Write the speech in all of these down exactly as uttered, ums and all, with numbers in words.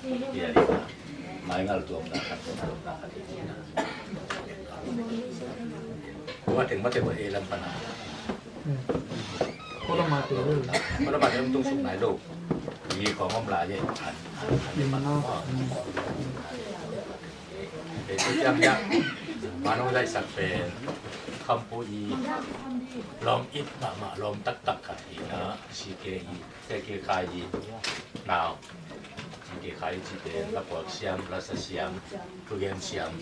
Hi a lina mai ngal tuamna khat, tuamna khat hi lina. Tua teng mate ko e lam pana. Ko la mate ko la mate tung suk nai lo. Hi kong om la ye an an an. Ei tu ciang ya. Manung lai sak pen khampu i lawm it mahmah lawm taktak khat hi na. C K i C K Khai i nau, C K Khai i ci pen lapuak siam, lasa siam, thugen siam.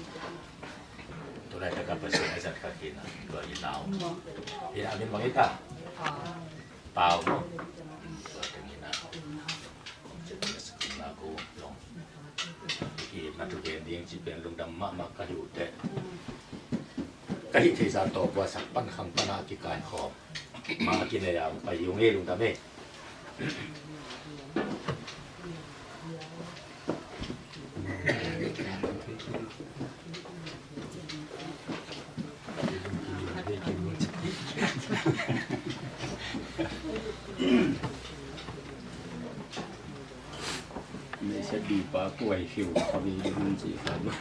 Tulai taka Pasian a zat khat hi na. Tua i nau hi na. A min bang hi ta? Pau maw? Tua teng hi na. Kong cek na sa kong na ko long. Ki na thugen ding ci pen lungdam mahmah ka hi uh teh. Ka hih theih zah tawh buatsak pan khang pana kikaikhawm ma kinei a pai hi ung ei, lungdam ei. Meisa bipa kuai hiu khawi ding ci kha lo.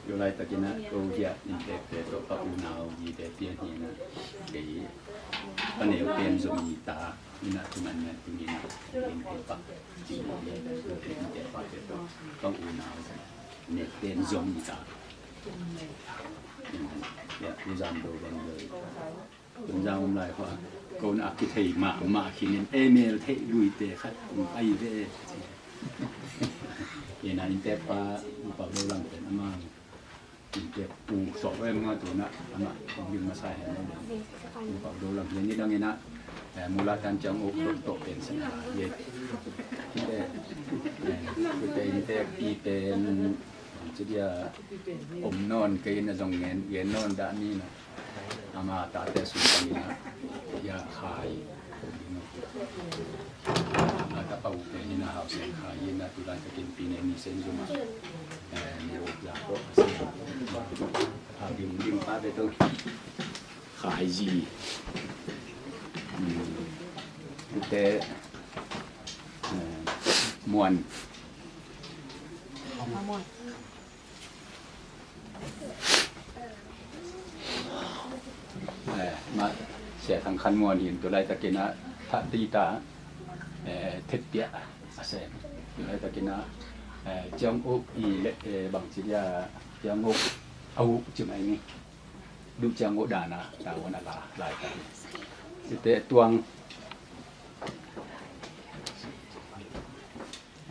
Yu laitakin ah ko hiah inntekte tawh ka unau vive pian hi na. Kei ka neu pen zom hi ta. Ina tuman na tuni na in kei pa ci hi. Inntekpate tawh ka unau neu pen zom hi ta. Ya, u zam do bang lo. Tunzang om lai khua ko na kithei mahmah khin in ei mel theih luite khat ai ve. Ina inntekpa upa lo lang pen amang inntek pu sawh em nga tuna amah kong bil masa hen lo. Upa lo lang hian ni dang ina mula tan ciang ok dot dot pen sa na ye. Inntek inntek pi pen ci dia om nawn kei na zong ngen ngen nawn dah ni na. Ama tate sung panin ah ya khai. A tapa ute hi na hau sen khai hi na tulai takin pi ne ni sen zuma. Ni uk ya ko a sen. A dim dim pa be to khai zi. Ute muan. Mah Sia Thang Khan Muan in tulai takin ah thah ti ta thet piah a sem. Tulai takin ah ciang uk i le bang ci dia ciang uk a uk ci mai ni. Duh ciang uk dana ta wan a la lai ta. Site tuang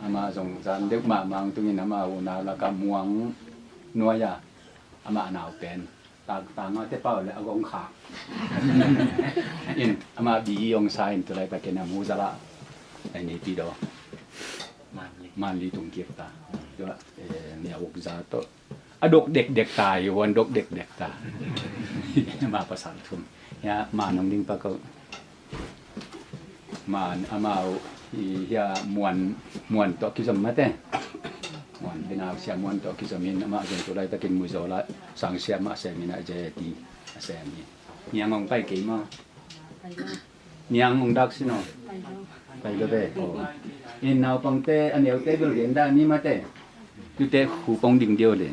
Amah zong zan deuh mahmah tungin amah unau laka Muang Nuai a amah nau pen tangtang a te pau le a gong khak in amah bi i ong sa in tulai takin a mu zala ai nei pi do manli tung kik ta. Tua mia uk za tawh a dok dekdek ta hi, huan dok dekdek ta. Ma pasal thum hia ma nong ding pa ko. Man amau hia muan muan tawh kizom mate. Muan binau sia muan tawh kizom in amah zong tu laitakin muzaw la sang sia mah a sem in a jeti a sem in. Niang hong pai kei maw? Niang hong dak sin aw. Pai lo ve. In naupangte a neute bel gen dah ni mate. Tute hu pong ding dio le.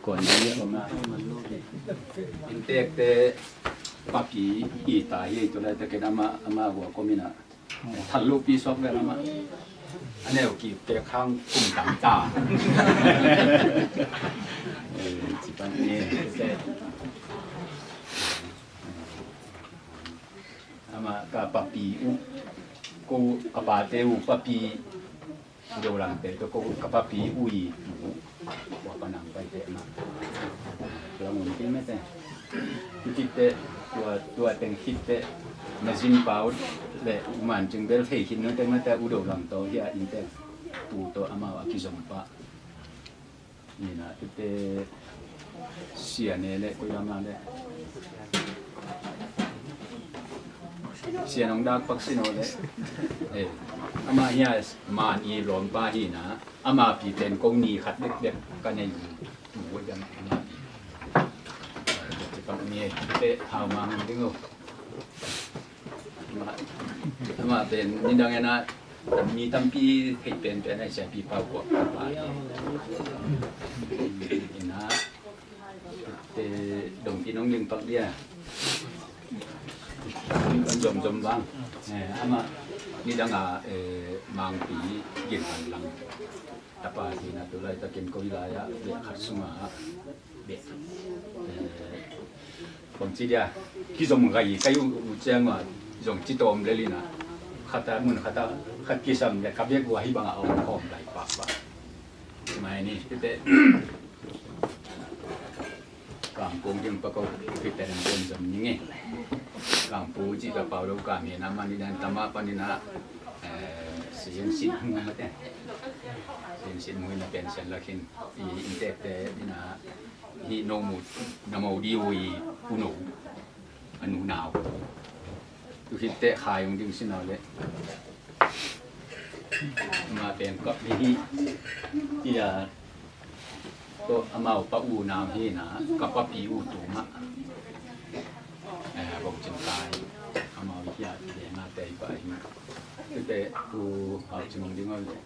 Kuan na ia oma. Intekte papi i ta hi tu laitakin ama ama hua komin a. Thallupi sok ve ama. A neu kipte khang kum tam ta. Cipan ni. Ama ka papi uh ko a pate uh papi. Dolangte to ko ka papi uh i uh. Wa panang pai te ma. Langun ti mete. Kitte tua tua teng kitte. Mazin pau le man jing bel thei kin no te mata u dolang to hia inte. Tu to ama wa kizom pa. Nina tute sia ne le ko yama le. Sia nong dak pak sino le. Eh, ama hia man i lom pa hina. Ama pi ten kong ni khat dek dek ka nei. Mu dang ama pi. Te kam ni te hau mang ding o. Ama ten ni dang ena. Mi tampi theih penpen a, i siapi Pau Kuak tapa hi. Ina te dongpi nong ding pak dia. An zomzom bang. Eh, amah nidang a, eh, Mangpi Gin Han Lang tapa hi na, tu laitakin koi lai ah beh khat sungah beh, eh, bangci dia, kizom gai kai uh, uh ciang uh a zong ci tawm lel ina, khat a mun khat a khat kisam le ka bek uh a hih bangah a om khawm gai pakpak. Mai ni tete. Kangpung ding pa ko, Peter in pen zom ning e. Kangpu ci ka pau lo ka mi na, mani dan tama pani na, eh, sian sin hung mate. Sian sin hung na pen sian lakin i intek te ni na, hi no mu na mau di ui uno. A nu nau. Tu khit teh khai hong ding sin a le. Ma pen kap hi hi. Tia. Tua amau pa unau hi na, ka papi u tu mah. Eh, bawng cin kai. Amau hi a, hi na te hi pa hi. Tu te u hau cin hong ding a le.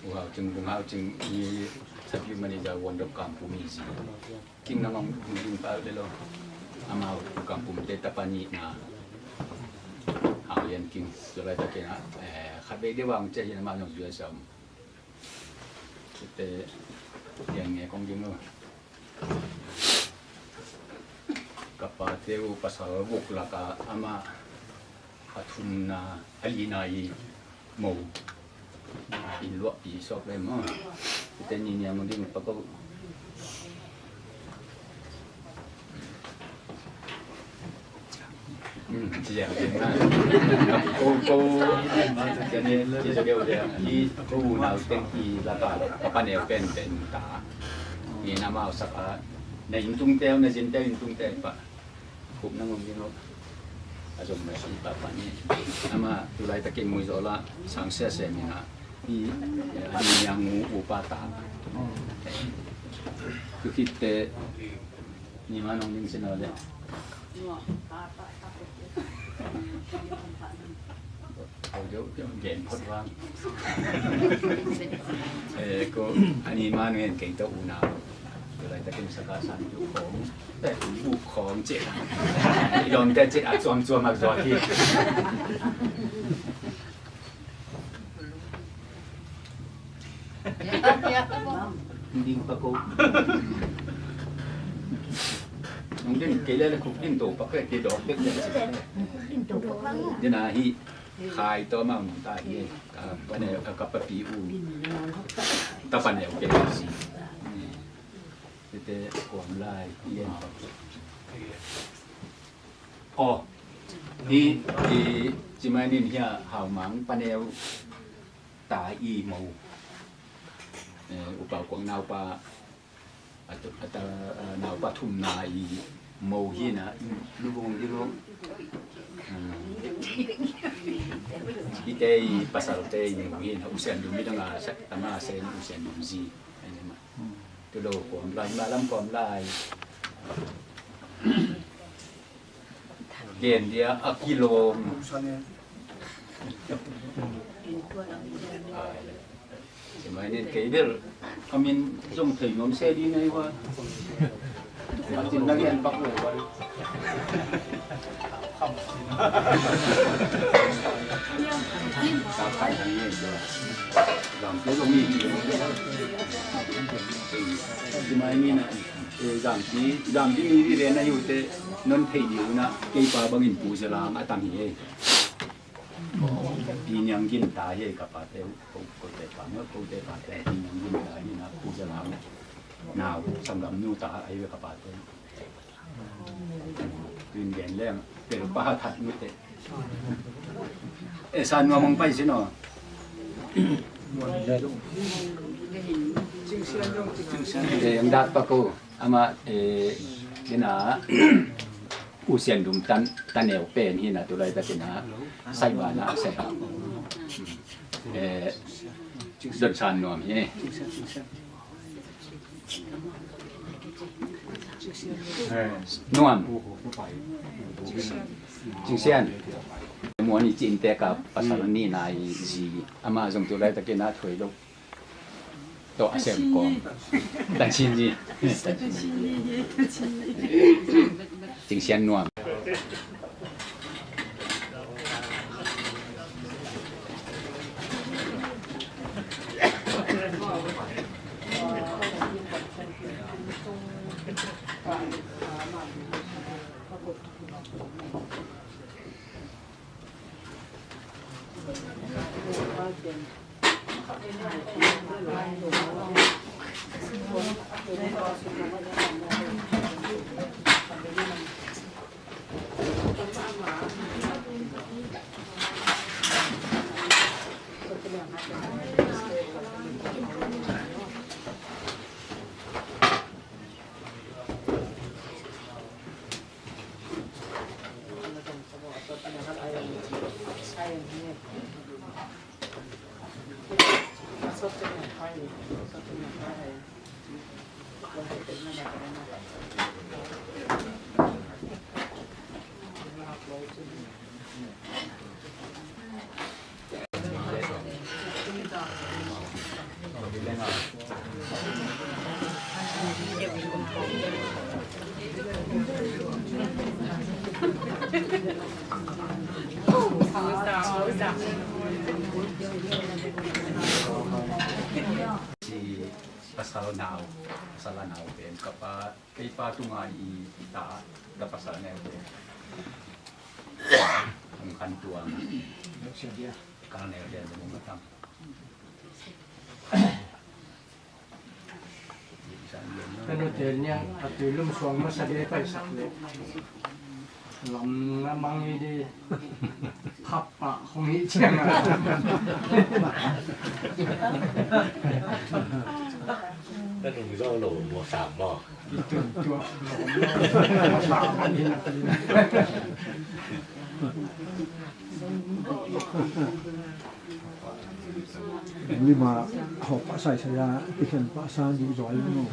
U Hau Cing, Bung Hau Cing, i Sapi Manager Wonder Kampum i zi. King na mang Bung Bung pa le lo. Amau Kampum te tapa ni na. Hau Yan King, zo lai ta kena. Eh, khat vei de wang che hi na ma nong zua sam. Te yang nge kong ding lo. Ka pate uh pasal vuk laka ama a thumna a lina i mo in luahpi sawk le maw. Tute ni niam ding pa ko. Ko, ko, ko, ko unau teng i laka ka paneu pen pen ta. Ni na mau saka na intung teu, na zin teu, intung teu pa. Kup na ngom ding lo. A zom na si pa pa ni. Ama tulai takin mui zola sang sia sia mina. I, a ding yang u upa ta. Kukite ni ma nong ding sina le. Ko deuh deuh gen phot vang. Eh, ko ani manu en kei to una. Ko lai takin saka san ju khong. Te bu khong che. Dom te che a chuam chuam a zua ki. Ding pa ko. Nong ding kei le le khuk ding to pa kei dok dek le. Dina hi. Khai to ma ta hi. Ka paneu, ka papi u. Ta paneu ke si. Tete kuam lai. Oh. Hi, hi, ci mai nin hia Hau Mang paneu ta i mo. Eh, upa kuang naupa, a tu, a ta, a, naupa thumna i mo hi na, lu vong di lo. Ah. Ite i pasal te i mo hi na, usian dum i dang a, sa, tama sen usian dum zi. Ai, ma. Tu lo kuam lai, ma lam kuam lai. Gen dia a kilawm. Ai, ci mai nin kei bel a min zong thei nuam se di nei wa. A cin na lian pak lo wa. Ka khai di nei wa. Zong te zong ni. Ci mai nin a. Eh, Zampi, Zampi mi vive na hi uh teh, non thei dih uh na, kei pa bangin Pu Zalang a tam hi ei. Pi Niang Gin ta hi ei ka pa te, ko, ko te pa, ko te pa te, Pi Niang Gin ta hi na, Pu Zalang. Nau, sanggam nu ta, ahi ve ka pa te. Tuin gen leng, pel pa hat hat nu te. Eh, san nuam hong pai sin aw. Eh, ang dat pa ko, ama, eh, ina, usian dum tan, taneu pen hi na tu lai ta kina, sai ba na, sai ba. Eh, don san nuam hi. Nuam. Cingsian, muan i cin tek a pasal nihna i zi, amah zong tu laitakin a thuai lo. Tawh a sem kawm. Tan Chin Zi. Cingsian Nuam. Pasal nau, pasal nau pen ka pa, kei pa tunga i, i ta, ka pasal neu pen. Hong khan tuang. Kal neu pen hong khan. Ka nute nia a tui lum suang masa dia paisak le. Lam na mang i di. Khap pah hong hi ciang a. Ka nung zo lo mo sam mo. Ki tun tua lo mo sam a ni na. Lima hawh pah saisai a, i khen pah sa duh zaw i mu.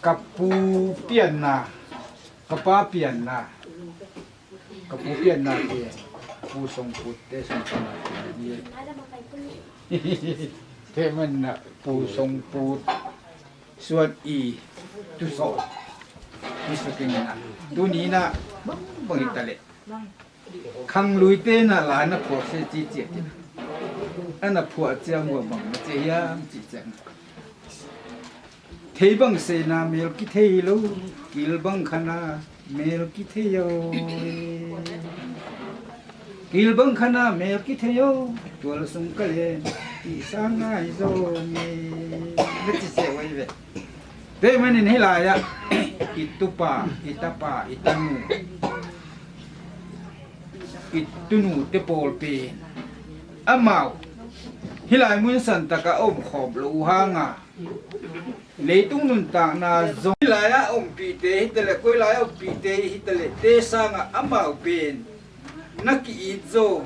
Ka pu pianna, ka pa pianna, ka pu pianna te, Pu Song Put te, Song Put te, te man na Pu Song Put. Suan i tu sawh. Ni sa keng na. Tuni na bang bang i ta leh. Khang lui te na la na phuak se ci ciat in. A na phuak ciang ua bang na ci hiam ci ciat na. Thei bang se na mel ki thei lo. Kil bang kha na mel ki thei o. Kil bang kha na mel ki thei o. Tual sung ka len. I sang ngai zo nge. Na ci se ua i ve. Te manin hih lai-ah i tupa, i tapa, i tanu, i tunute pawl pen amau hih lai mun santak a om khawm lo uh hanga Leitung nuntakna zong, koi lai-ah ompihte hi taleh, koi lai-ah ompihte hi taleh, te sangah amau pen na ki-it zaw,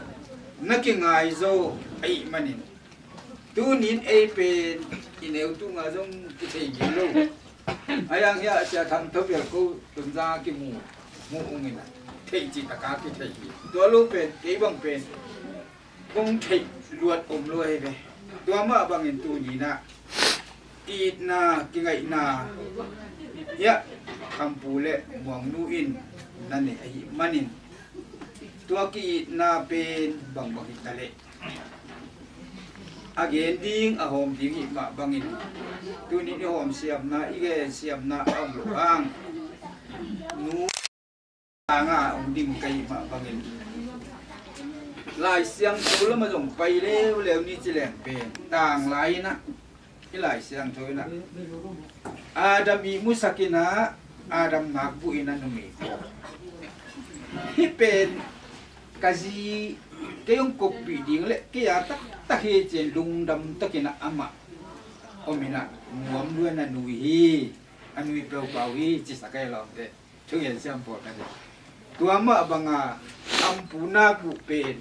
na kingai zaw ahih manin, tunin ei pen i neu tunga zong kithei ngei lo. A yang hiah Sia Thang Tho Bial ko Tonzang a kimu mu ung in a, theih cih taka kithei hi. Tua lo pen, kei bang pen kong theih luat om lo hi ve. Tua mah bangin tuninah ki-itna, kingaihna hiah Khampu le Muangnu in na nei ahih manin, tua ki-itna pen bangbang hi taleh a gen ding, a hawm ding hih mah bangin, tunin i hawm siamna, i gen siamna a om lo hang, nu tanga a om ding ka hih mah bangin, Lai Siangtho lamah zong pai leuleu ni ci leng pen, tanglai inah i Lai Siangtho inah Adam ihmu sak inah, Adam nakguh inah numi ko. Hih pen ka zi, kei hong kokpih ding le kei a taktak hi ci-in lungdam takin ah amah om inah, nuam lua inah nui hi, a nui peupau hi ci sak ei lawmte. Thugen siam pawl ka ci. Tua mah banga Khampu nakguh pen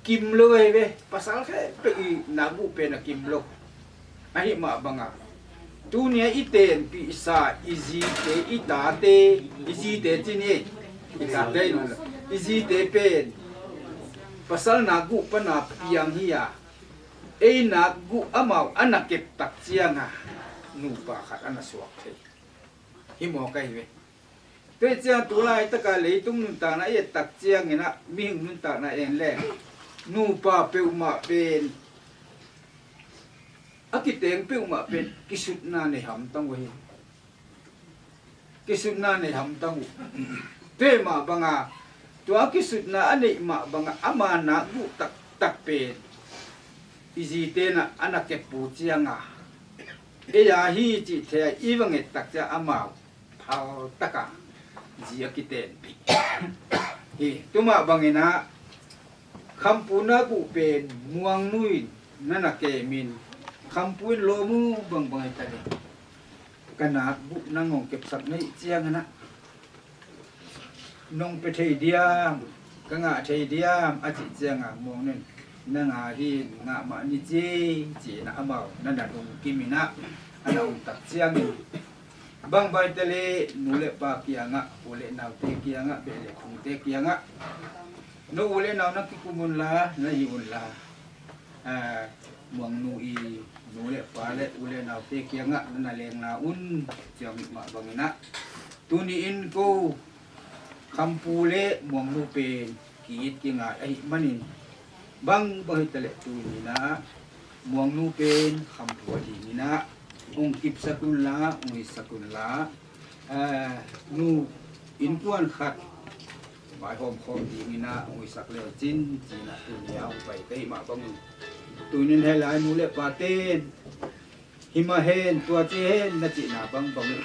kim lo hi ve, pasal khempeuh i nakguh pen a kim lo. Ahih mah banga tunia i tenpihsa i zite, i tate, i zite ci ni, i tate, i zite pen pasal nakguh pana piang hi a, ei nakguh amau a na kep tak cianga nupa khat a na suak thei. Hi mawk ahi ve. Tua hi ciang tu laitaka leitung nuntakna i et tak ciangin ah, mihing nuntakna en leng, nupa peuhmah pen, a kiteng peuhmah pen kisutna nei hamtang uh hi. Kisutna nei hamtang uh. Tua mah banga, tua kisutna a neih mah banga ama nakguh taktak pen i zite na a na kep uh cianga, ei a hi cih thei a i va nget tak ciang amau phal taka zi a kitenpih hi. Tua mah bangin ah Khampu nakguh pen Muangnu in na na kemin, Khampu in lawm uh, bangbang hi taleh ka nakguh nang hong kepsak na hih ciangin ah nong pia thei diam, ka ngah thei diam a cih cianga Muangnu in, na ngah hi, ngah mah ni ci, ci-in ah amau na na lungkim inah, a na om tak ciangin, bangbang hi taleh nu le pa kiangah, u le naute kiangah, beh le khungte kiangah, no u le nau na kikum unla, na hi unla, a, Muangnu i nu le pa le u le naute kiangah na na lengla un, ciang mah bangin ah, tuni in ko Khampu le Muangnu pen ki-it kingai ahih manin, bangbang hi taleh tuni inah Muangnu pen Khampu a ding inah hong kipsak unla, hong hisak unla, a, nu innkuan khat vaihawm khawm ding inah hong hisak le cin, ci-in ah tuni a hong pai ka hih mah bangin, tuni in hih lai nu le paten hi mah hen, tua ci hen na cihna bangbang uh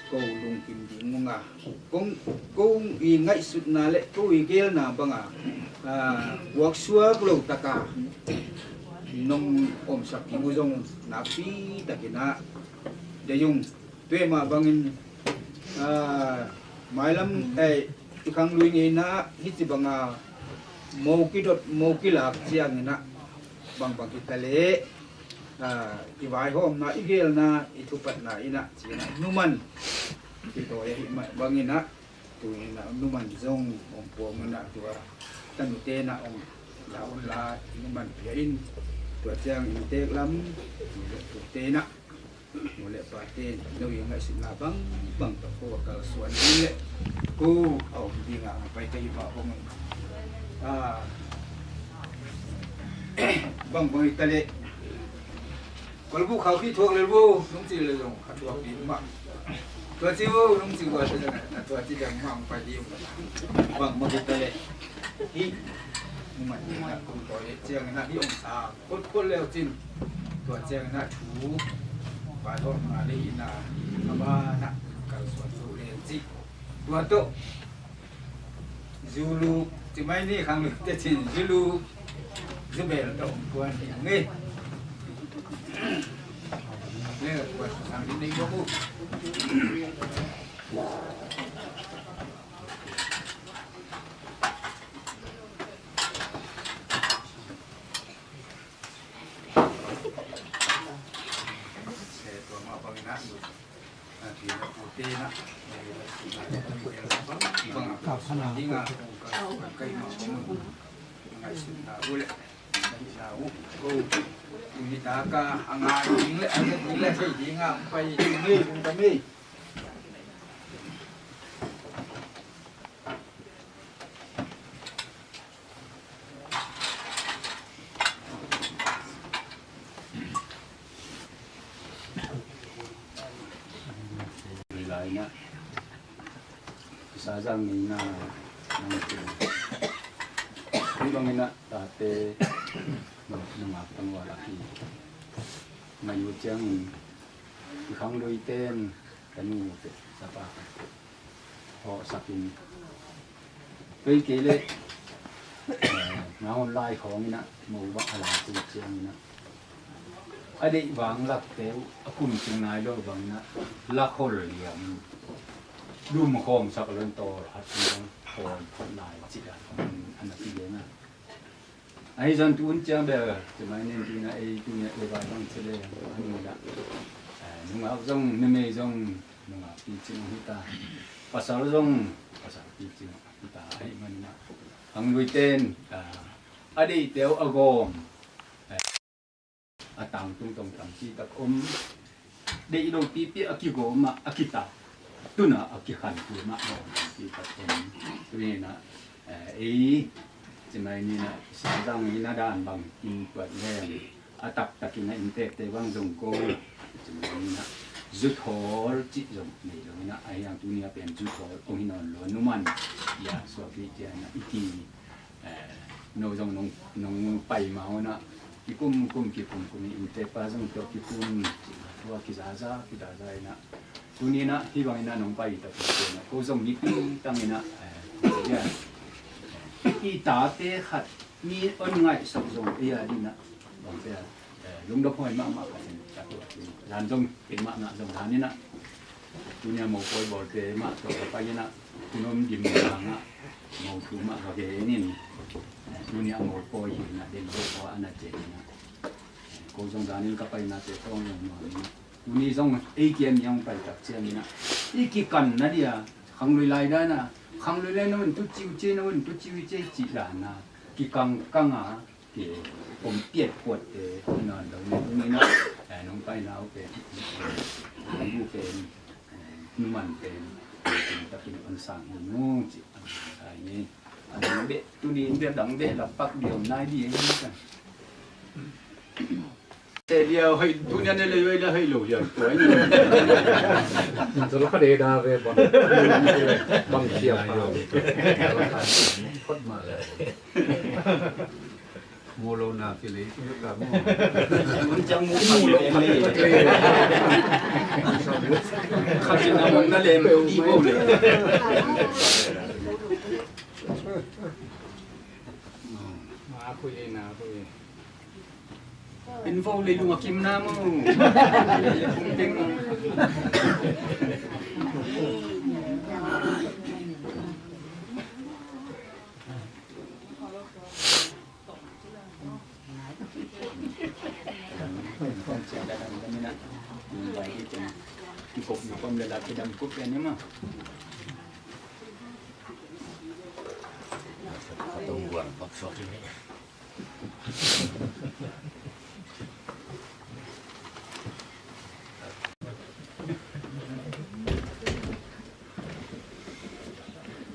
ko lungkim ding ung a, kong, kong i ngaihsutna le ko i gelna banga, a, buaksuak lo taka nong omsak ding uh zong nakpi takin ah deih ung. Tua mah bangin, a, mailam, eh, i khanglui ngeina hih ci banga mo kidot, mo kilak ciangin ah bangbang hi taleh, a, i vaihawmna, i gelna, i thupatna in ah ci-in ah numan kitawi ahih mah bangin ah, tu-in ah numan zong hong pawm in ah, tua tanute in ah hong la unla, numan pia in, tua ciang inntek lam, tu le tute in ah, nu le pate in no i ngaihsutna bangbang tawh ko a kalsuan ding le ko a om dingah hong pai ka hih mah bangin, a, bangbang hi taleh kolbu khauh kih thuak lel vo, nong cih leh zong a thuak ding mah. Tua ci vo, nong cih vo, a tua ci dang mah hong pai ding. Bangbang hi taleh hih numan in ah kong tawi ciangin ah hih hong sa kotkot leu cin, tua ciangin ah thu vaihawmna le hihna a banah kalsuan zo le cih. Tua tawh Zulu ci mai ni, khanglui te cin Zulu, Zubel tawh hong puan hi ung e. Lai na, sa zang ni na, nang ti. Hih bangin ah tate nungak tangval a ki ngai uh ciangin i khangluite in tanu te tapa hawhsakin, tua hi kei leh, eh, nahon lai khawng in ah mo bang a lak uh ciangin ah a deih vang lakte uh a kum cing nai lo bangin ah lak hol liam in lum khawmsak lo in tawl hat in bang khawm phot lai cih a, a na ci gen a. Ahi zong tu un ciang bel, ci mai nin tu in ah ei tu in ah ei vai bang ci le, a nung dah, eh, nungak zong, numei zong, nungak picing hi ta. Pasal zong, pasal picing hi ta. Ahi manin ah, khangluite in, ah, a deihte uh a gawm, eh, a tangtung tong tampi tak om. Deih lo pipi a kigawm ah a kitak, tun ah a kikhan tu mah a om tampi tak om. Tuni in ah, eh, ei, ci mai ni in ah, sa zang ni na dan bang in puat leng a taktakin a inntekte bang zong ko, ci mai ni in ah, zuthawl cih zong nei lo in ah, ahi hang tuni a pen zuthawl ong hi nawn lo, numan, ya, suak hi cian ah i ti. Eh, no zong nong, nong pai ma un ah, kikum kum, kikum kum, i inntekpa zong tawh kikum, tua kizaza, kizaza in ah, tuni in ah, hih bangin ah nong pai tak in ah, ko zong nipi tang in ah, eh, i tate khat mi on ngaihsak zong ei a ding ah, bang cia, eh, lungdam huai mahmah ka sin ka tua. Zan zong kin mahmah zong zan in ah, tuni a mopawi bawlte mah tawh ka pai in ah, hun om gim hang ah mo thu mah ka gen in, eh, tuni a mopawi hi in ah den zo ko a na cen in ah, eh, ko zong zan in ka painate tawng zong nuam in ah, tuni zong ei kiam i hong pai tak ciangin ah, i kikanna dia, khanglui lai dan ah, khanglui lai na un tu ciu cia, na un tu ciu cia cih dan ah, kikangkang a, ki om piat puatte hi nawn lo. Ni tuni in ah, eh, nong paina uh pen, eh, bu pen, eh, numan pen, eh, takin on sang hi nu ci, ah, ai ni. A dang beh, tuni in beh dang beh la pak di om nai di, eh, ni kan. Te dia hoi, tuni in le hoi la hoi lo dia, tua ni. Zolo ka de da ve bang. Bang siap pa. Khot ma le. Mu lo na ki le, ka mu. Mun ciang mu, mu lo ma le. Khat in a mun na lem i bo le. Ma pui le, na pui. In vo le lung a kim na mu. Kum teng.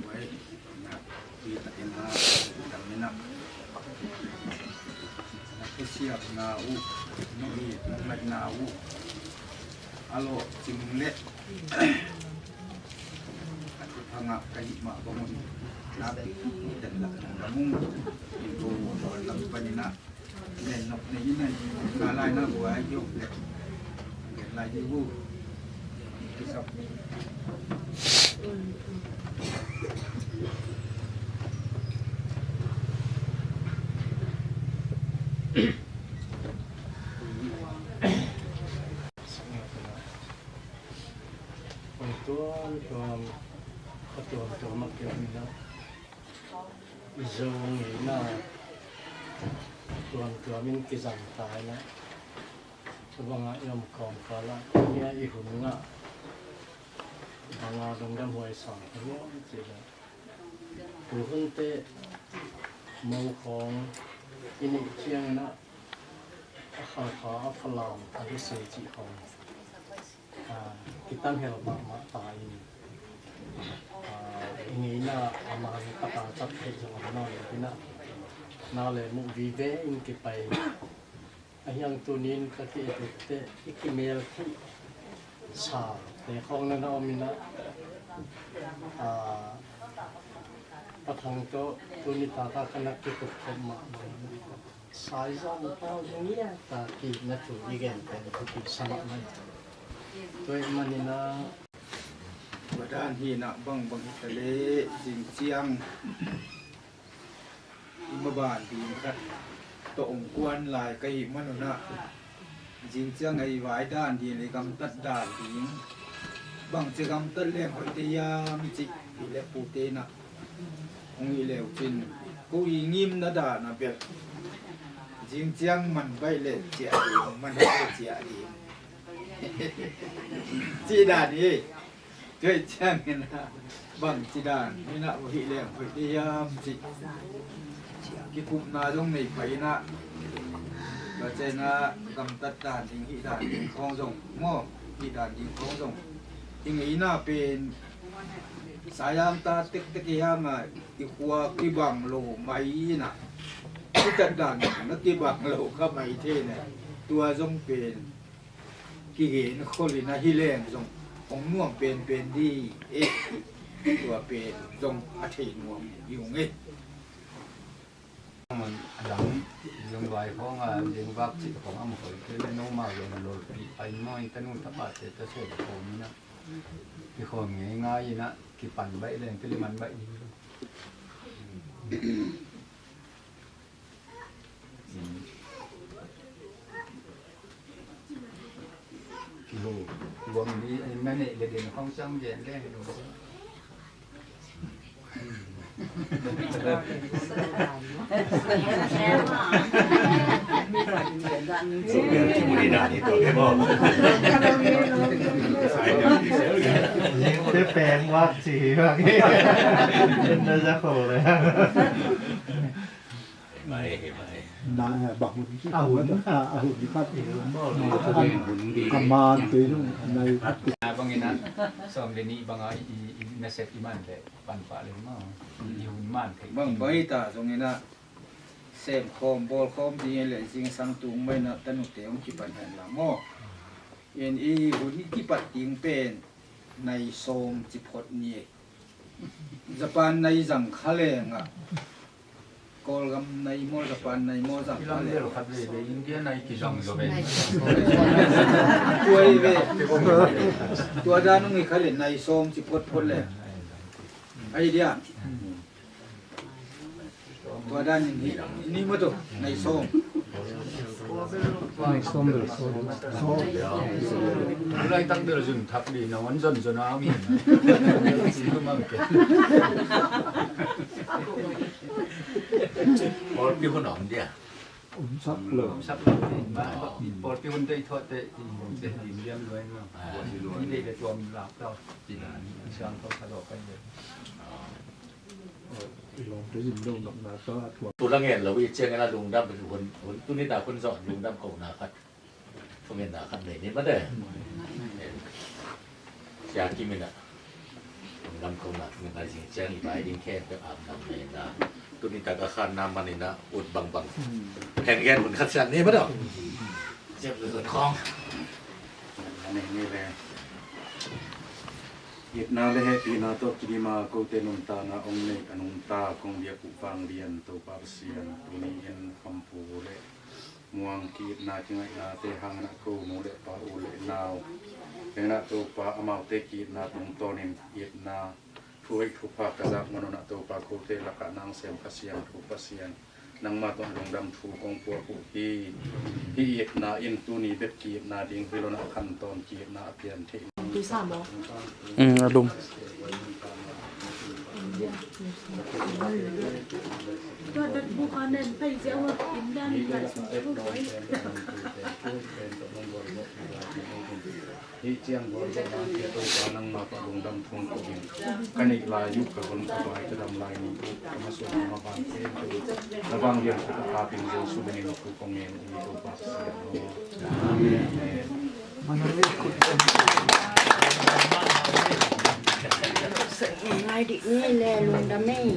Tua hi takin a, dang in a, na thusiakna uh, na it na ngaihna uh a lawhcing leh a thuthang ah ka hih mah bang un, nakpi den lak nang lam ung, in ko uh a dawn lam panin a, gen nok nei in a, ka lai na buai hi om leh gen lai ding uh. Kisap. Tuamtuam, a tuamtuam a keu in ah, i Zo ngeina tuamtuam in kizang ta in ah, tua bangah i om kawmkal ah, tua ni a i hun ngah bangah lungdam huai sa ka hiam cih leh, tua hunte mo khawng i neih ciangin ah, a Khalkha, a Falam, a Lise cih khawng, ah, kitanghel mahmah ta in, ah, i ngeina a man taka tat theih zong om nawn lo in ah, na le muh vive in kipai. A hiang tunin ka ki-et utte, i kimel khih sa te khawng na na om in ah, ah, Pa Thang tawh tuni taka ka na kikup khop mahmah. Saizawng pau ngiat a kihna thu i gen pen thupi sa mahmah. Tua ahih manin ah, tua dan hi in ah, bangbang hi ta leh zing ciang i maban ding khat tawh hong kuan lai ka hih manun ah, zing ciang a i vai dan ding le gamtat dan ding, bangci gamtat leng hoih te hiam cih hi leh, pute in ah hong hih leu cin, ko i ngimna dan a bel zing ciang man baih le ciah ding, man baih le ciah ding, cih dan hi. Tua ciangin ah, bangci dan in ah hih leng hoih te hiam cih kikupna zong nei pah in ah, tua ciangin ah gamtat dan ding, hih dan ding khawng zong maw, hih dan ding khawng zong, i ngeina pen sayang ta tektek hi hang a, i khua kibang lo mai in ah, i tat dan na kibang lo kha mai thei in ah, tua zong pen kigen khol in ah, hi leng zong hong nuam penpen ding e. Tua pen zong a thei nuam hi ung e. A dang zong vai khawng a, zing vak cih khawng a mu khol kei le, nomau zong lolpih pai maw, i tanu tapate ta sel khawm in ah, kikhawm ngeingai in ah, kipan baih leng kiliman baih ding. Kiho, huam li, na neih le den khawng ciang gen le. Te peng wak ci wak. Na za ko le. Mai, mai. Na, eh, bang hun. A hun, a, a hun khat. Hun, hun. Ka man te zong nai. A bang in ah, sawm le nih bang a i, i, i nasep i man le pan pah le maw. I hun man thei. Bang bai ta zong in ah, sem khawm, bawl khawm ding le zingsang tung mai in ah, tanu te hong kipan hen la maw. In i hun i kipat ding pen nai sawm ci phot ni. Japan nai zang kha leng ah, Kawlgam nai maw, Japan nai maw zang kha leng. Kilam del khat veve, India nai kizang zo ve. Tua hi ve. Tua dan hong hi kha leh nai sawm ci photphot leng. Ai dia. Tua dan in hi, ni maw tu, nai sawm. Nai sawm bel sawm. Sawm. Tulaitak bel zun thak dih na, wan zon zon a mi. Ci lu mang ke. Pawlpi hun om dia. Om sak lo. Om sak lo. Pawlpi hun tei thuat tei, tei dim diam luai ma. Ni dei le tuam lak tau. Siang tau kha lo kai le. Tu la ngen lo i ciangin a lungdam hun, hun tuni ta hun zawh lungdam kohna khat, thungetna khat nei ni mate. Sia Kim in a lungdam kohna thungetna zing ciang i bai ding khempeuh a nam nei na. Tuni tak a khanna man in a ut bangbang. Heng gen hun khat sian ni mate. Cep le hun khawng. Nei ni le. Itna le hehpihna tawh kidim a kote nuntakna hong neih a nungta kong biak uh Vanglian Topa Pasian, tuni in Khampu le Muang ki-itna kingaihnate hangin ah ko nu le pa u le nau, hangin ah Topa amaute ki-itna tungtawnin itna thuhoih thupha ka zak manun ah Topa kote lakah nang sem Kha Siangtho Pasian, nangma tawh lungdam thu kong puak uh hi. Hih itna in tuni bek ki-itna ding hi lo in ah khantawn ki-itna a pian theih Mm, a lum. Hih ciang gualzawhna hia Topa nangma tawh lungdam thum ko in. Ka neih lai uh ka hun ka vai ka dam lai ni uh ka masuan ka maban khempeuh na vanglian khut a kapin Jesu minin thu kong ngen uh hi Topa Pasian aw. Amen. Ngai dik ni le lungdam ei.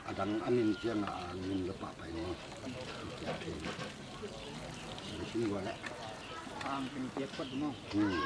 A dang a min ciang a, a min le pah pai maw? Sin sin gua leh. A ang pen piak phot maw? Hmm.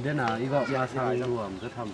Dena i gawh ma sang nuam ka tham.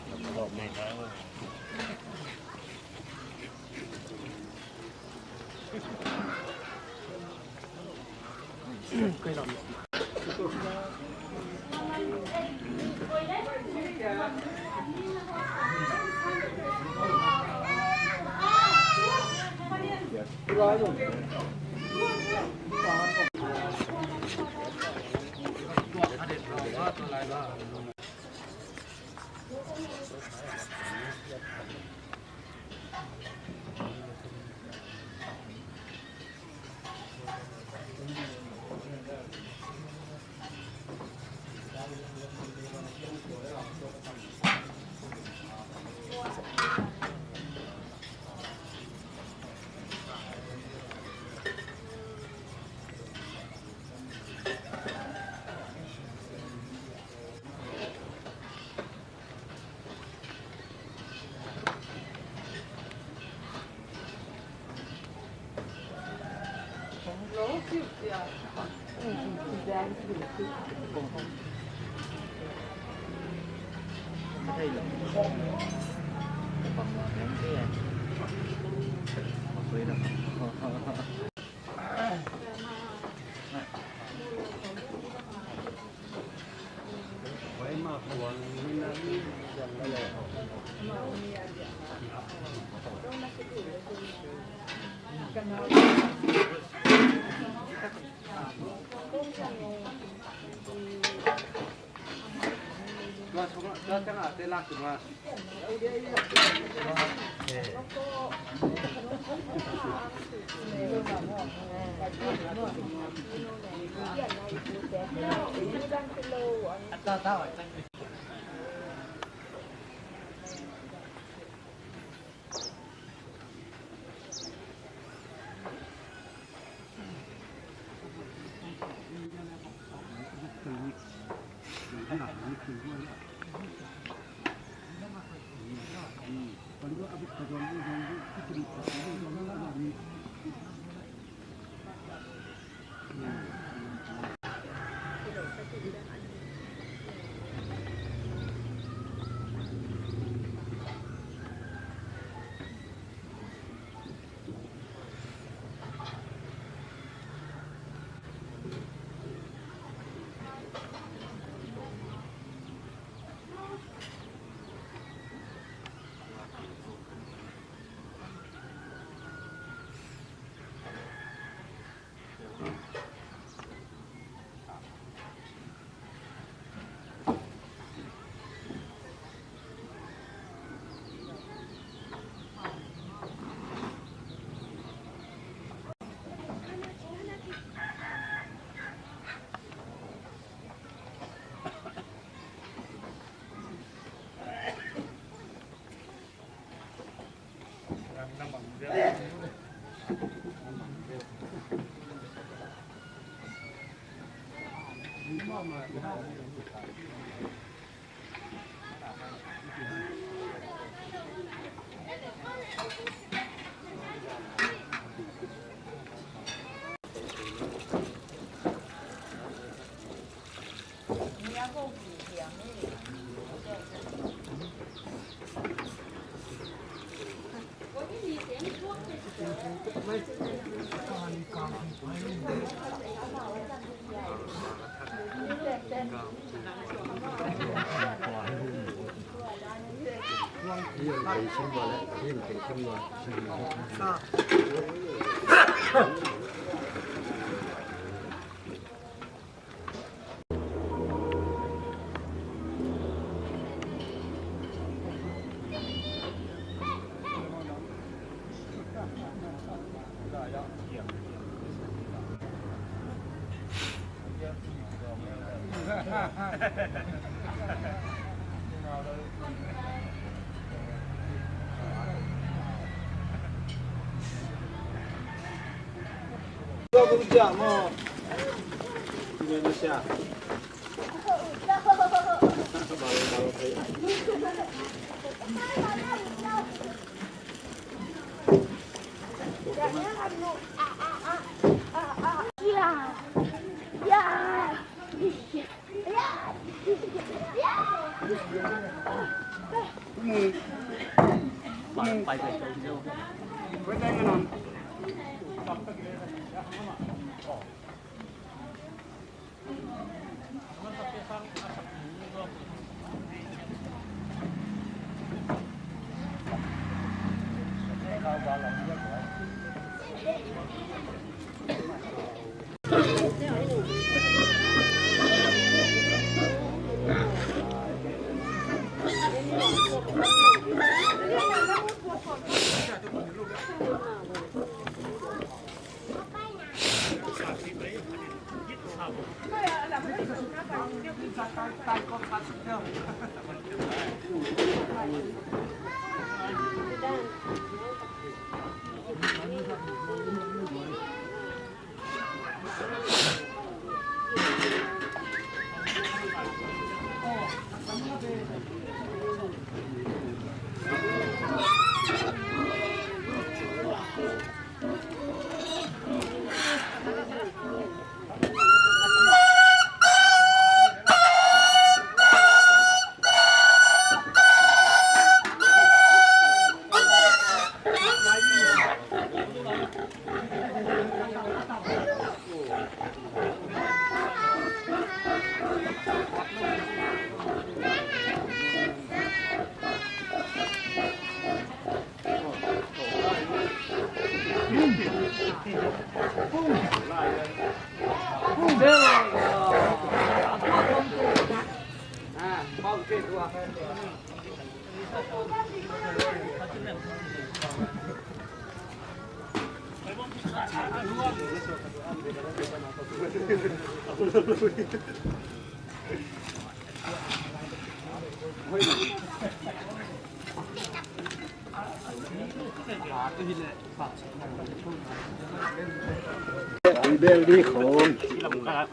Ang bel di khon. Ang bai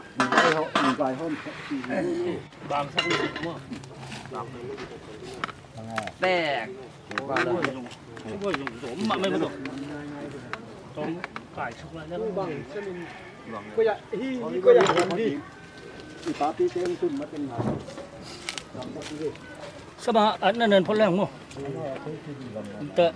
hom, ang bai hom. Bang sa ni mo. Tek. Bang sa ni. Bang sa ni. Ko ya, hi, hi, ko ya, hi. I papi teng tun ma teng ma. Sama at na nan pho leng mo. Ta.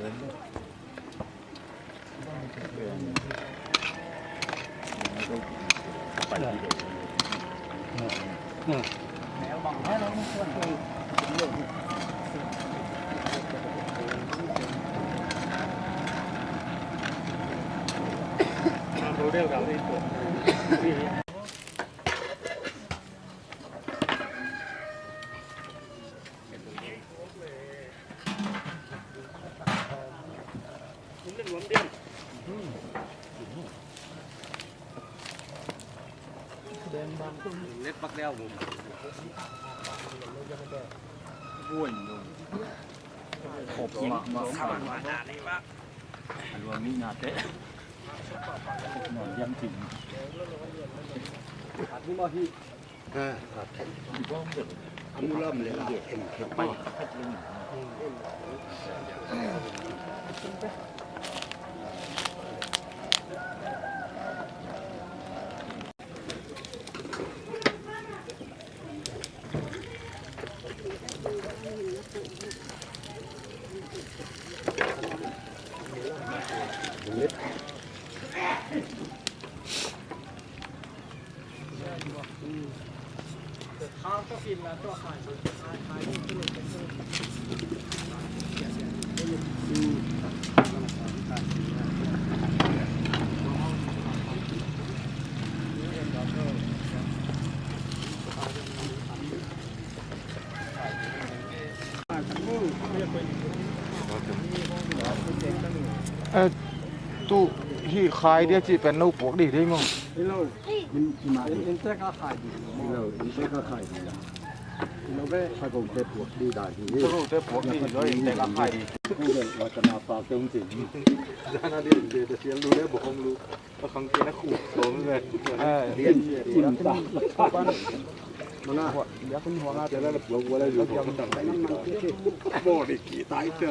Eh, tu hi khai dia ci pen lo puak dih dih maw? Hi lo. In, in, in tek a khai dih. Hi lo, in tek a khai dih. Sagote puak dih dan hi. Sagote puak dih hi, loi in tek a khai. Ku vel wa kana pa te hong cin. Zana dih in te te sial lu le bok hong lu. A khang kena khu so me. Ai. Lian, lian ta. Mana? Lian kun huang a. Lian la puak wa la lu. Body ki tai te.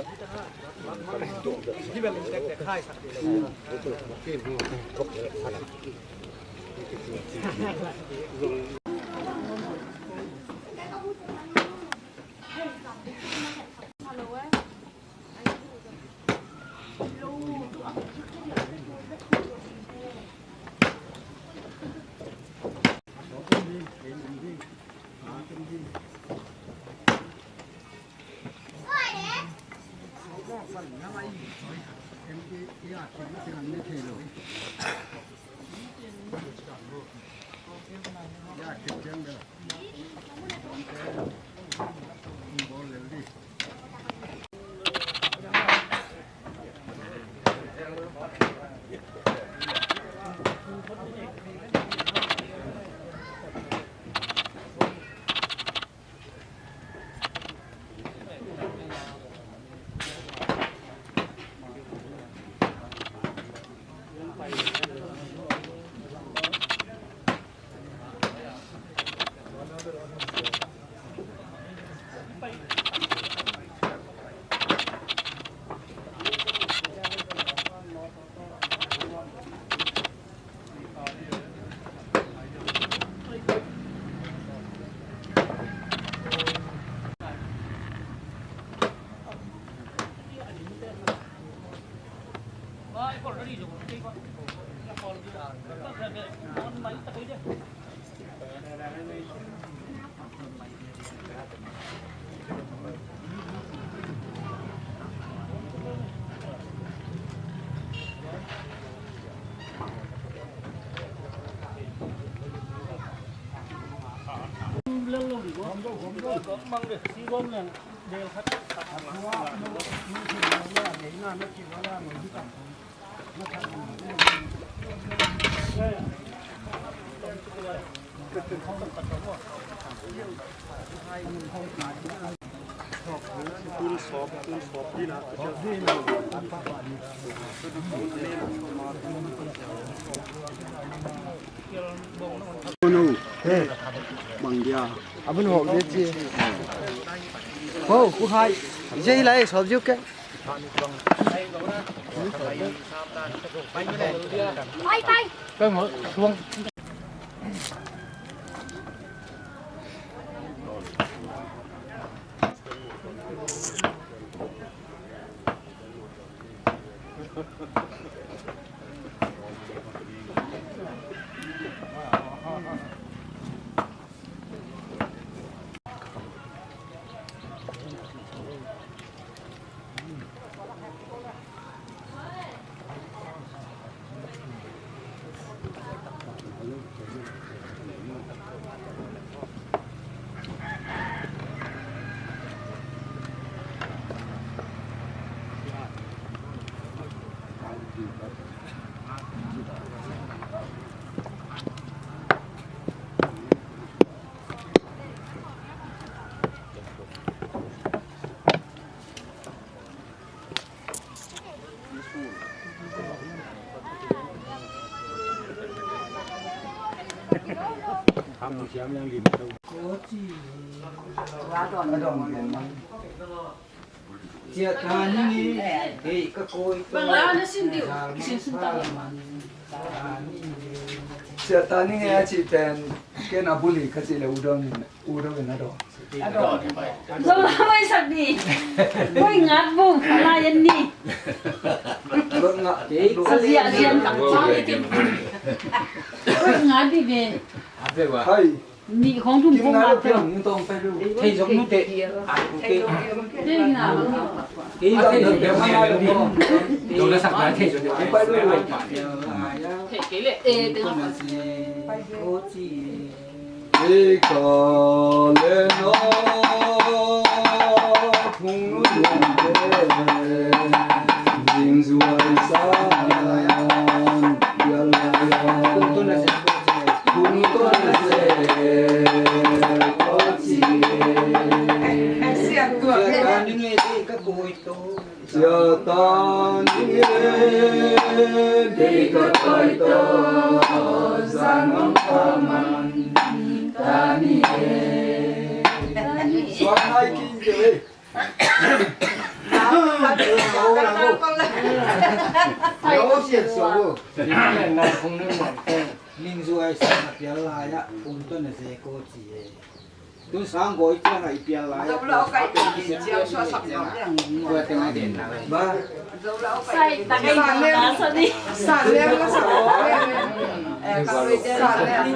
Bang dia. Abun hok dia ci. Ho, ku hai. Jai lai sop juk ke. Bye bye. Bye bye. Ciah ta ning e, hei ka kawi. Bang la na sin diu. Sin sin ta. Ciah ta ning e a cih pen, ken a buli ka cih le u dong in, u dong in a dong. Zong la mai sak ni. Mai ngat bung, la yan ni. Lot nga. Sa zia zian. Mai ngat di be. Hai. Nih khong thum khong ngah thei. Thei zong nu te. Thei na. Thei zong nu te. Thei zong nu te. Thei kei le. Thei ka le na. Thung nu te. Ding zuai sa. Yal la yal. Thung nu te. Thung nu te. Ningzuai sang a pial lai ah, um tawh na ze ko ci e. Tun sang gawi ciang a i pial lai ah. Zo lo kai ti din ciang suah sak lo liang. Ba. Zo lo kai. Sai ta kai na sa ni. Sa lem la sa lo. Eh, ka lo de sa lem.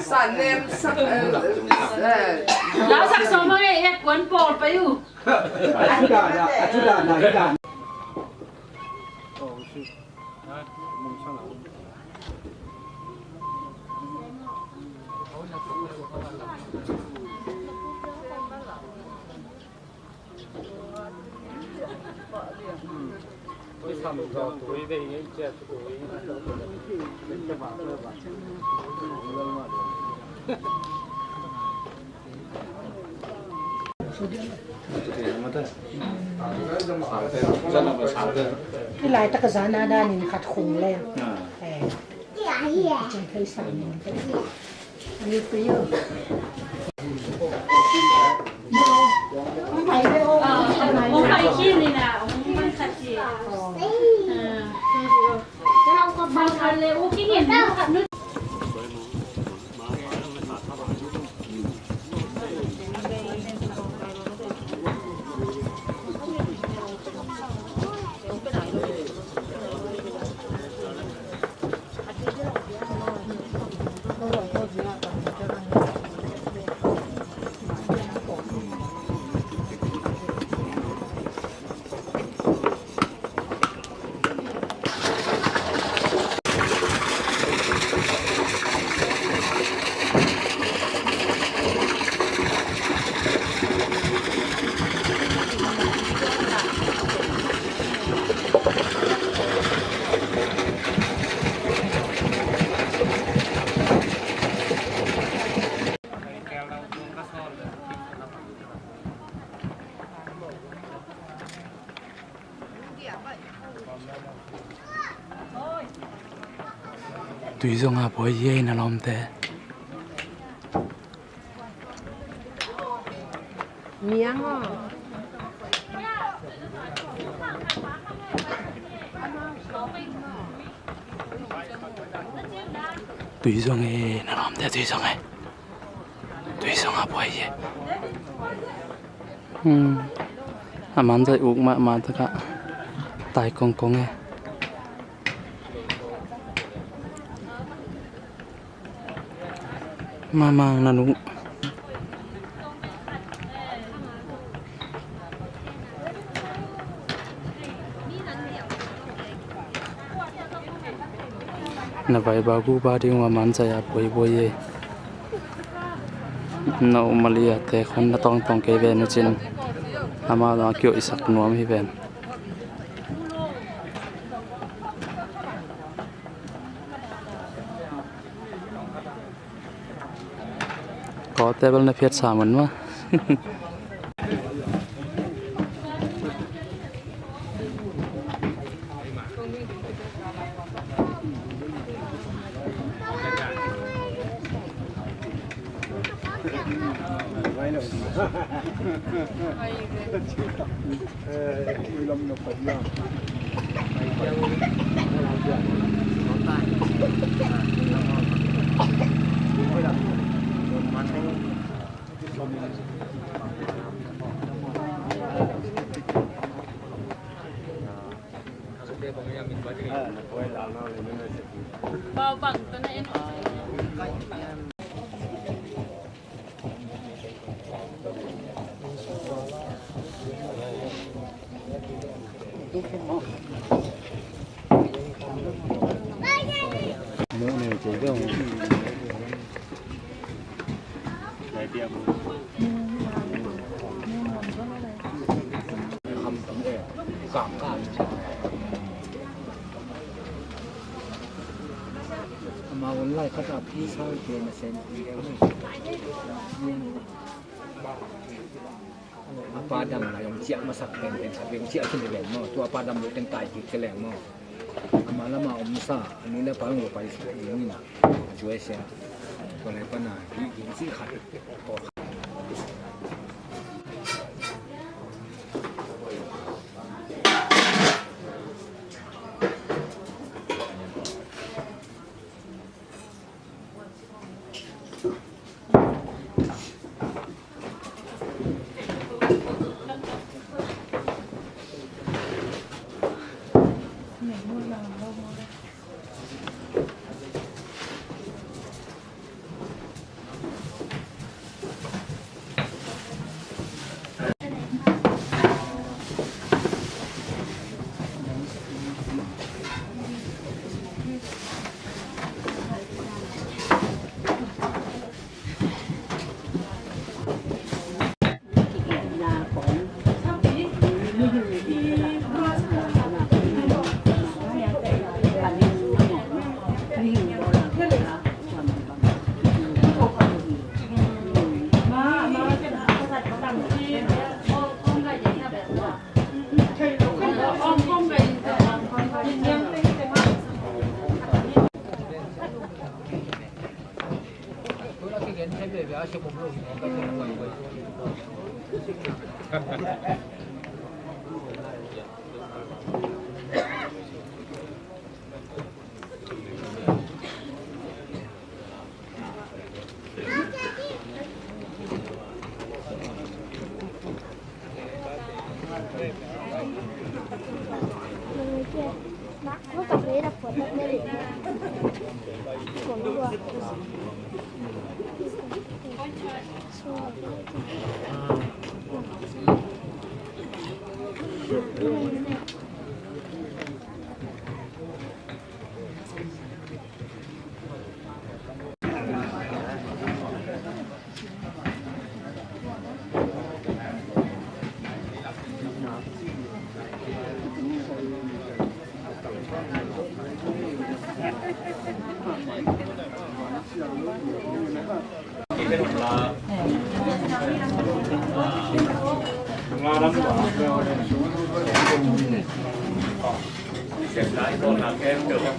Sa lem sa. Eh. La sa so ma nge ek wan pol pa yu. A cu da da, a cu da da, da. Hi laitak a zan a danin khat khung le. Eh. Cin thei sang ning. Ani pui yo. Hong pai khi ni na, hong man khat hi. Ah. Bang khat le, u ki ngen. Tui zong a buai hi ei na lawmte. Miang aw. Tui zong e na lawmte, tui zong e. Tui zong a buai hi. Hmm. A man zai uk mahmah takah tai kongkong e. Mamang na nu. Na vai ba gu ba ding wa man zai a buai buai e. Na um a lia te khon na tawngtawng kei ven uh cin. Amau dang a kiawh i sak nuam hi ven. Kawte bel na phiat sa mun ma. Amau online khat ah pisa ke na send. A pa dam lai om ciah masak penpen khat vei om ciah khin vei maw. Tua pa dam lo teng tai kik ke leng maw. Ama lama omsa a nu le pa lo pai sa ding in a, a cuai sia. Tua lai pana hi ding ci khat.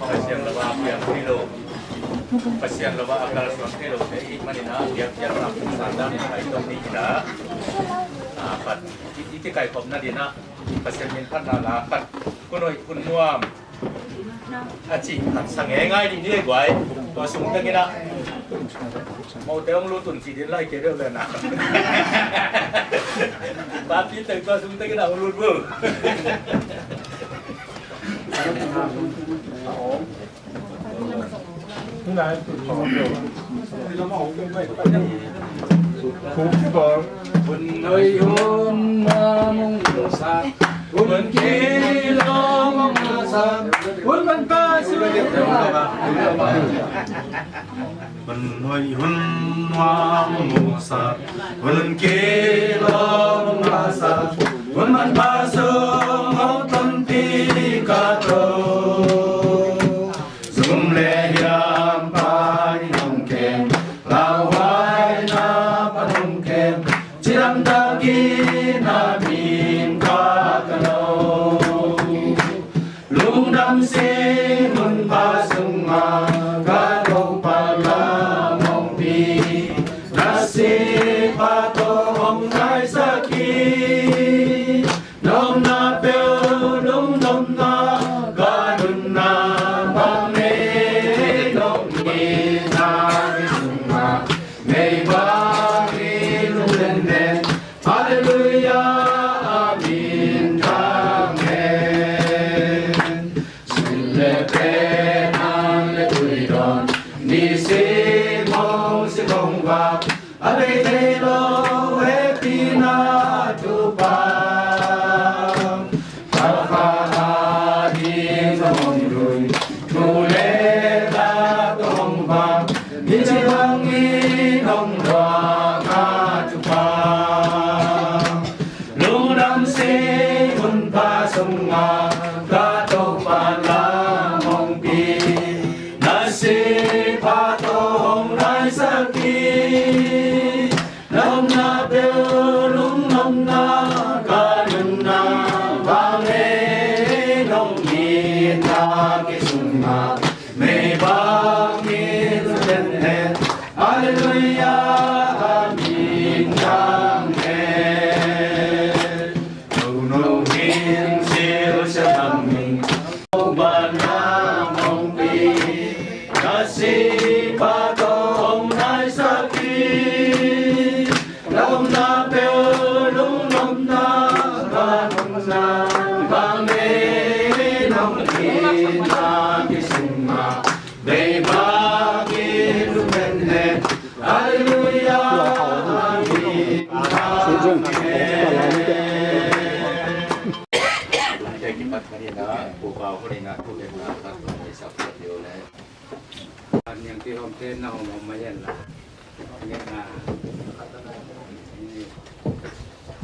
Pasian lo a piang thei lo, Pasian lo a kalsuan thei lo te i hih manin a, biakpiakna pumsa dam in a i tong ni in a, a, khat i, i kikaikhopna ding a Pasian min phatna la khat, Hun Hoih Hun Nuam a cih khat sa ngeingai ding ni ei guai. Tua sung tengin a mote hong lut un ci ding lai kei deuh le na. Papi teng tua sung tengin a hong lut bu. Hun hoih hun nuam hong sa, hun kilawm hong sa, hun manpha sung. Hun hoih hun nuam hong sa, hun kilawm hong sa, hun manpha sung hong tonpih ka Topa. Sum le hiam pan in hong kem, lauhuaina pan hong kem, cidamtakin na min ka ka lo. Lungdam sih hun pha sungah ka Topa lam hong pi, na sih pha tawh hong naisak hi. Na omna peuh lungdamna, ka nunna bang nei nong ngeina sungah, nei bang i lunglen den. Halleluia, amen, amen. Sin le pen, an le tui dawn, nisim hong sik hong vak, a bei thei lo hehpihna thupha. Kha kha a ding zong hong lui, nu le la tawh hong vak, ni ci bangin hong luang a thupha. Lungdam sih hun pha sungah ka Topa lam hong pi, na sih pha tawh hong naisak hi. Na omna peuh lungdamna, Kisung mah meibang in len hen, Alleluia, amen, amen. Nunung in siu siang amen. Hong ban na hong pi, na si pa tong nai sa pi. Lawmna peuh lunglawmna, vanna bang nei nong itna kisung mah, bei bang in lungmen hen. Halleluia, amen. Niang ti hom te na hom hom mai hen la.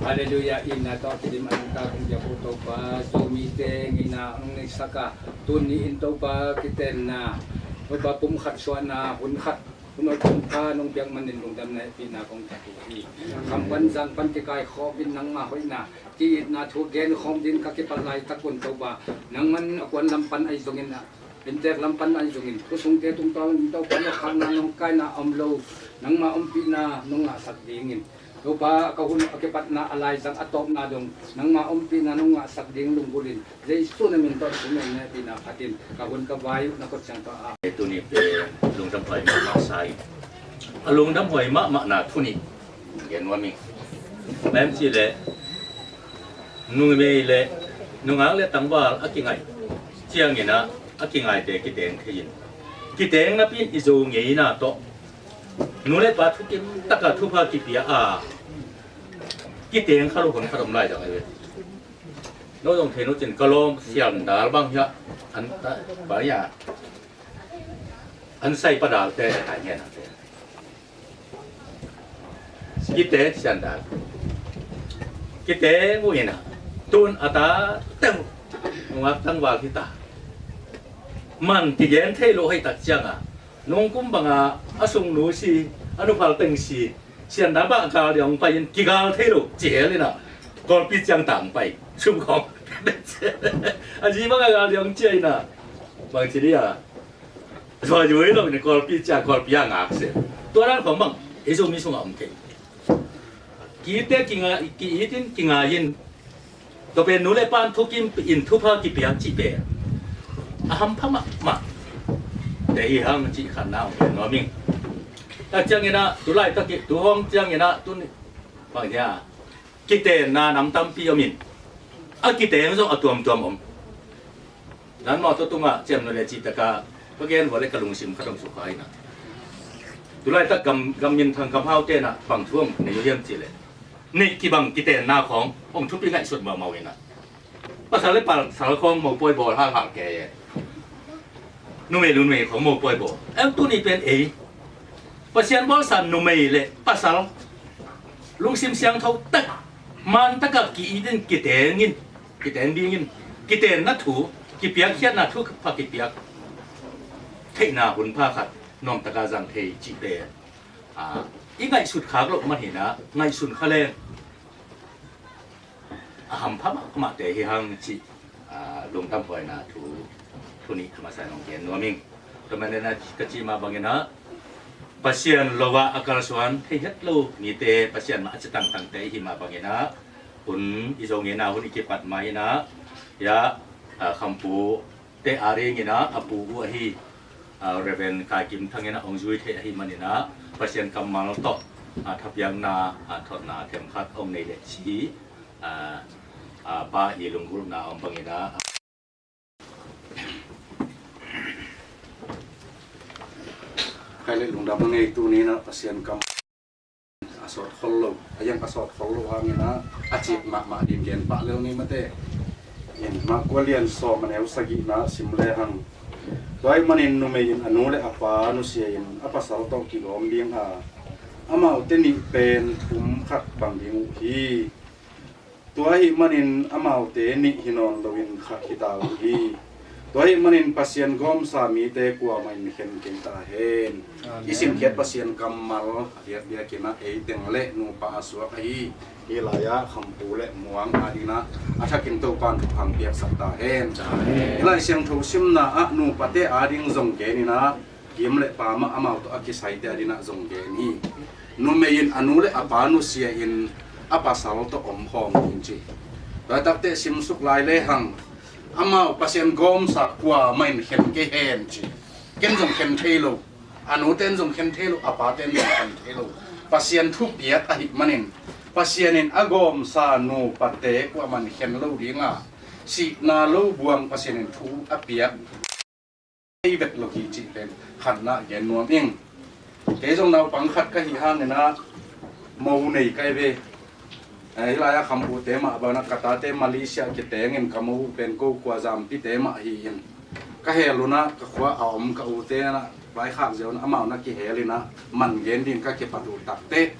Halleluia, itna tawh kidim a nungta kong biak uh Topa, Zomite ngeina hong neihsak a, tuni in Topa kitenna, Topa pumkhat suahna, hun khat, hun hoih hun pha nong piak manin lungdamna hehpihna kong that uh hi. Kham pan zan pan kikaikhawm in nangmah hoihna, ki-itna thu genkhawm dingin ka kipat laitak un Topa, nangman a kuan lam pan ahi zongin a, inntek lam pan ahi zongin, khua sungte tungtawn in Topa, na khakna nong kaina om lo, nangma ompihna nong ngahsak dingin, Topa, ka hun a kipatna a laizang a tawpna dong nangma ompihna nong ngahsak ding lunggulh in, Jesu na min tawh thum in hehpihna phatin ka hun ka vai uh na khutsiang tawh a. Tuni pen lungdam huai mahmah sa in, a lungdam huai mahmahna thu nih gen nuam ing. Bang hiam cih leh numei le nungak le tangval a kingaih ciangin ah, a kingaite kiteng thei in, kiteng napi in i Zo ngeina tawh nu le pa thukim taka thupha kipia a, kiteng kha lo hun khat om lai dang ahi ve. No zong thei no cin ka lawm Sian Dal bang hiah an ta, bang hiah an sai pa Dal te a ngen a te. Kiteng Sian Dal. Kiteng uh in ah, tun a ta teng nungak tangval hi ta. Man kigen thei lo hei tak ciang a, nungkum bang a a sungnu si, a nuphal teng si, Sian Dal bang a gal ding hong pai in kigal thei lo ci hel in ah, Kawlpi ciang tang pai. Sum khawng a zi bang a gal ding hong cia in ah, bang ci dih a, zua zui lo in Kawlpi ciang, Kawlpi a ngak se. Tua dan khawng bang ei Zomi sungah om thei. Ki-itte kinga, ki-it in kingai in, tua pen nu le pa in thukim in thupha kipia cih pen a hampha mahmah te hi hang cih khatna hong gen nuam ing. Tak ciangin ah, tu laitak i, tu hong ciangin ah, tu ni, bang hiam, kitenna nam tampi om in, a kiteng zong a tuamtuam om. Nanmah tua tungah ciamnuih le cihtakah ka gen vua le ka lungsim khat hong sukha in ah, tu laitak gam, gam minthang gam haute in ah bang thu hong nei uh hiam cih leh, neih kibang kitenna khawng hong thupi ngaihsut mahmah uh in ah, pasal le pasal khawng mopawi bawl halhal kei e. Numei le numei khawng mopawi bawl. Em, tuni pen ei Pasian bawlsa numei le pasal lungsim siangtho tak, man takah ki-it in kiteng in, kiteng ding in, kitenna thu, kipiakkhiatna thu pha kipiak theihna hun pha khat nuam taka zang thei cih pen, a, i ngaihsut khak loh man hi in ah, ngaihsun kha leng a hampha mahmah te hi hang cih, a, lungdam huaina thu, thu nih a masa in hong gen nuam ing. Tua manin ah ka cih mah bangin ah, Pasian lo ah a kalsuan thei het lo mite, Pasian mah a ci tangtangte i hi mah bangin ah, hun i Zo ngeina hun i kipat ma in ah, ya, a, Khampu te a ring in ah, a pu uh ahi, a, Reverend Kai Kim Thang in ah hong zui thei ahih manin ah, Pasian kammal tawh, a, thapiakna, a, thotna themkhat hong nei leh ci, a, a, pa i lunggulhna om bangin ah. Khai le lungdam a ngei tuni in ah Pasian kam a sawt khol lo, a yang a sawt khol lo hangin ah, a cik mahmah ding gen pah lel ni mate. In Marka lian sawm a neu sagihna sim le hang. Tua ahih manin numei in a nu le a pa nusia in a pasal tawh kigawm ding a, amaute nih pen thum khat bang ding uh hi. Tua ahih manin amaute nih hi nawn loin khat hi ta uh hi. Tua ahih manin Pasian gawmsa mite kuamah in khen kei ta hen. I simkhiat Pasian kammal a biakbiak in ah ei teng le nupa a suak ahi, hih lai-ah Khampu le Muang adingin ah a thakin Topa'n thupha piaksak ta hen. Hih Lai Siangtho simna ah nupate ading zong genin ah, kim le pam ah amau tawh a kisaite adingin ah zong gen hi. Numei in a nu le a pa nusia in a pasal tawh omkhawm ding ci. Tua takte simsuk lai lehang, amau Pasian gawmsa kuamah in khen kei hen ci. Ken zong khen thei lo. A nute in zong khen thei lo, a pate in zong khen thei lo. Pasian thupiak ahih manin, Pasian in a gawmsa nupate kuamah in khen lo ding a, sihna lo buang Pasian in thu a piak thei vet lo hi cih pen khatna gen nuam ing. Kei zong naupang khat ka hih hangin ah mo nei ka hi ve. Eh, hih lai-ah Khampute mah bangin ah ka tate Malaysia kitengin ka mo uh pen ko kua Zampite mah hi-in, ka hel un ah ka khua a om ka ute in ah vaikhak ziau un ah amau na kihel in ah man gen dingin ka kipat uh takte,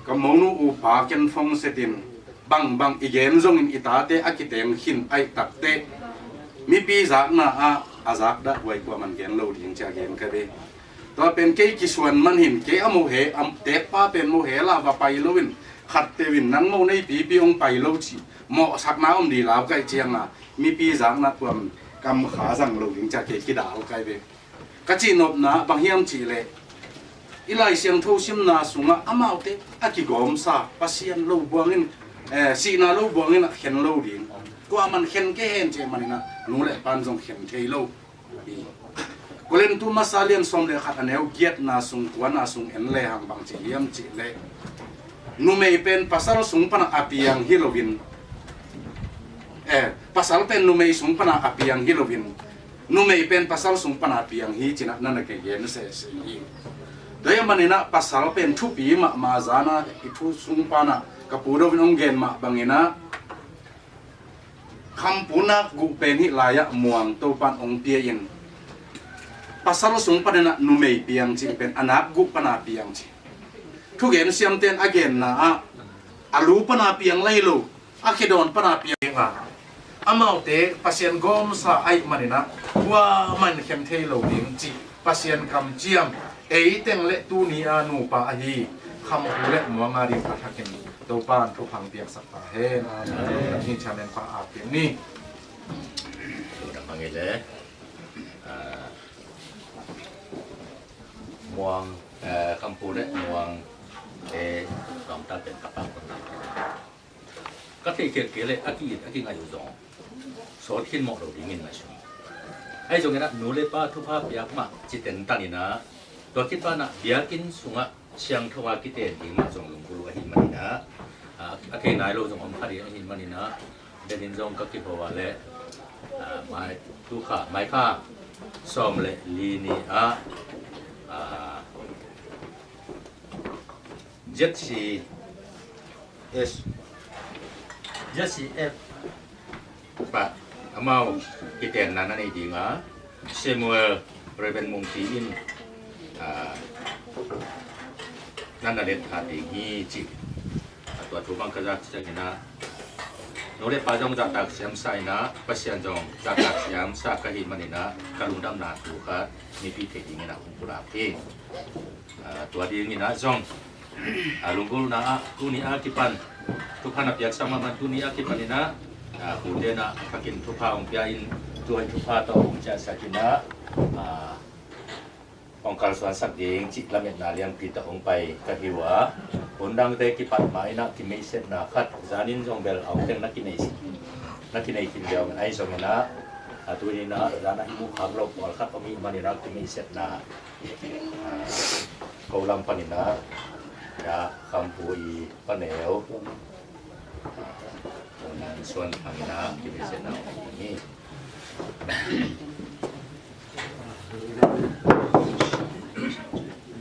ka monu upa ken phone set in, bangbang i gen zongin i tate a kiteng khin ahih takte, mipi zakna ah a zak dah huai kuamah in gen lo ding ci-a gen ka hi ve. Tua pen kei kisuan man hi-in, kei a mo he, a tekpa pen mo hel a va pai loin, khatte uh in nang mo nei pipi hong pai lo ci, mawhsakna om ding lau ka hih ciangin ah mipi zakna kuamah in kam kha zang lo ding ci-a kei kidal ka hi ve. Ka cihnopna bang hiam cih leh, hih Lai Siangtho simna sungah amaute a kigawmsa Pasian lo buangin, eh, sihna lo buangin ah khen lo ding. Kuamah in khen kei hen cih manin ah nu le pa'n zong khen thei lo. Korintu masa lian sawm le khat a neu giatna sung, kuana sung en lehang bang ci hiam cih leh, numei pen pasal sung pan a piang hi loin, eh, pasal pen numei sung pan a piang hi loin, numei pen pasal sung pan a piang hi ci-in ah na na kigen sese hi. Tua ahih manin ah pasal pen thupi mahmah, zan a i thu sung pan ah ka pu Dovin hong gen mah bangin ah, Khampu nak guk pen hih lai-ah Muang Topa'n hong pia-in, pasal sung panin ah numei piang cih pen a nak guk pan a piang ci. Thugen siamte'n a genna ah a lu pan a piang lai lo, a khedawn pan a piang a, amaute Pasian gawmsa ahih manin ah kuamah in khen thei lo ding cih Pasian kamciam, ei teng le tuni a nupa ahi Khampu le Muang a ding a thakin Topa'n thupha piaksak ta hen. Amen. Ni chairman pa a piak ni. Tua bang hi leh, ah, Muang, eh, Khampu le Muang, eh, tuamta pen ka pang. Ka theih khial kei leh a ki-it a kingaih uh zong sawt khin mawh lo dingin ngaihsun. Ahi zongin ah nu le pa thupha piak mah ci tentan in ah, tua khit pan ah biakinn sungah siangtho a kiten ding mah zong lunggulh uh ahih manin ah, a, a thei nai lo zong om kha ding ahih manin ah, den in zong ka kiho a leh, a, mai, tu kha, mai kha sawm le li ni ah, a, Z C S, Z C F pa amau kitenna na nei ding a, Samuel Reverend Mungpi in, ah, na na let kha ding hi ci. A tua thu bang ka zak ciangin ah, nu le pa zong zahtak siamsa in ah, Pasian zong zahtak siamsa ka hih manin ah, ka lungdamna thu khat mipi theih dingin ah hong pulak hi. Ah, tua dingin ah zong, ah, lunggulhna ah tuni a kipan thupha na piaksak mahmah, tuni a kipan in ah, ah, pute in ah a thakin thupha hong pia in, tua thupha tawh hong ciahsak in ah, ah, hong kalsuansak ding cih lametna lianpi tawh hong pai ka hi uh a, hun dangte kipat ma in ah kimeihsetna khat, zan in zong bel a hong teng na kinei, na kinei khin lio, ahi zongin ah, a tuni in ah zan a i muh khak loh pawlkhat om ahih manin ah kimeihsetna, ah, ko lam panin ah, ya, Khampu i paneu, ah, Suan Thang in ah kimeihsetna hong hi.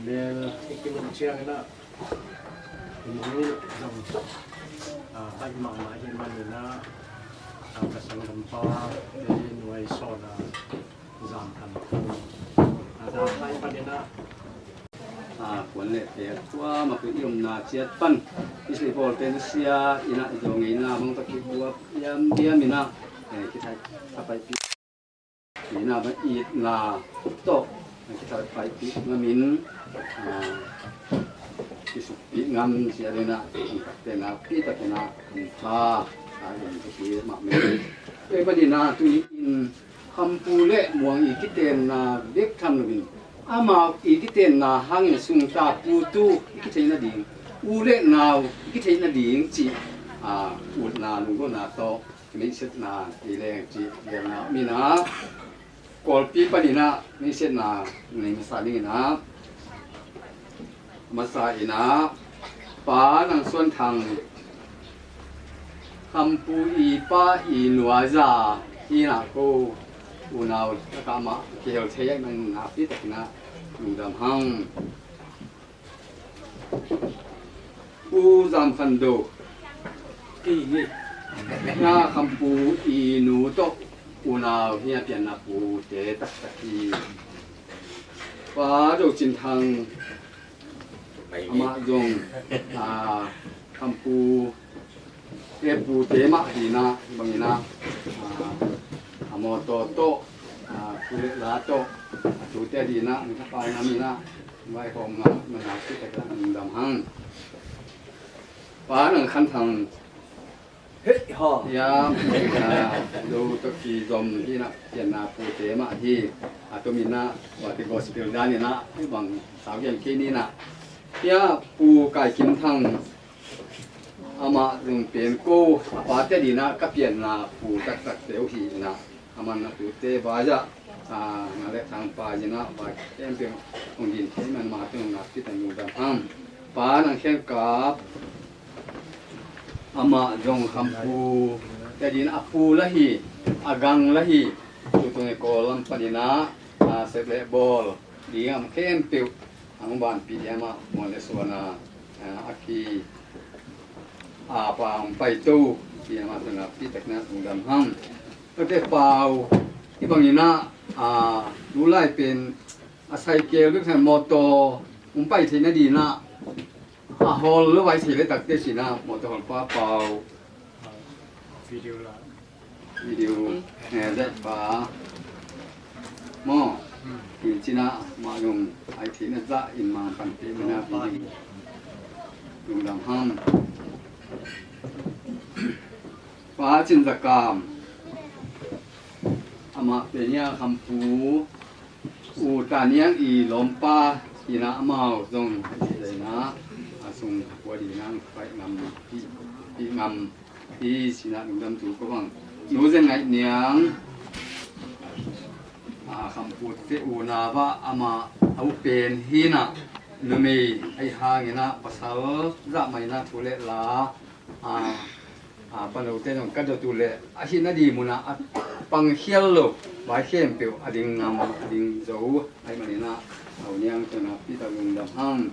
Bel i kilum ciangin ah, i mangngilh zong, ah, baih mahmah ahih manin ah, ah, ka sanggampa te nuai sawn a, zan kan khum a, dam lai panin ah, ah, kuan le pek tua mah pek i omna ciat pan i sui bawlte nusia in ah, i dawngeina bang tawh kibuak diamdiam in ah, eh, kithai a paipih. Ina bang itna tawh a kithapaipih ngamin, a, kisukpih ngam sia dena, a, nakpitakin a, a, a, in kipia mahmah. Ei, banina tu in Khampu le Muang i kitenna bek tham loin, amau i kitenna hangin sungta putu i kitheihna ding, u le nau i kitheihna ding cih, a, utna lunggulhna tawh kimeihsetna i leng cih lianna mina Kawlpi paninah meihsetna nei masa dingin ah, masa inah Pa Nang Suan Thang, Khampu i pa i nuaza inah ko unau takah mah kihel thei ahih manin nakpi takinah lungdam hang. Pu Zam Khan Do, na Khampu i nu tawh unau hi a pianna pute taktak hi. Pa Do Cin Thang, amah zong, a, Khampu te pute mah hinah, banginah, a, a mawtaw tawh, a, thu le la tawh, a tute dinah, mi thapai na minah, vaihawm ngah, manah si takah lungdam hang. Pa Nang Khan Thang, hei haw, ya, a, lo tawh kizom hinah, pianna pute mah hi, a tuminah, wate gospel daninah, hei bang, sau gen kei ninah. Ya, Pu Kai Kim Thang, amah zong pen ko, a pate dinah ka pianna pu taktakte uh hi inah, a man a tute vai ah, a, nga le thang pa inah vai khempeuh hong din thei man mah teng nakpi takin lungdam hang. Pa Nang Khen Kap, amah zong Khampu te dinah a pu la hi, a gang la hi, tutung i Kawl lam paninah, a, sep le bawl ding a khempeuh a hong banpih ding amah muan le suan a, a, a ki, a, pa hong paito, pi amah tawh nakpi takinah lungdam hang. Tate pau, i banginah, a, tu lai pen, a, cycle bek thang mawtaw hong pai theihna dinah, a hawl lo vai thei le takte sinah, mawtaw hawl pa pau. Video la. Video, eh, zat pa. Maw, hmm, in cinah mah zong ai theihna zah in mang panpih mana video. Lungdam hang. Pa Cin Za Kam. Amah pen hia Khampu U Ta Niang i lawmpa inah amau zong a cih leinah a sung kua dinah pai ngam, pi, pi ngam. Hi sinah lungdam thu ko bang. Nu Zen Ngaih Niang, a, Khampu te unau ah amah a u pen hinah numei ahi hanginah pasal zah mah inah thu le la, a, a, panote zong ka dot uh leh a hihna ding munah a pang khial lo, vai khempeuh a ding ngam, a ding zo ahih maninah a u Niang tawh nakpi tak lungdam hang.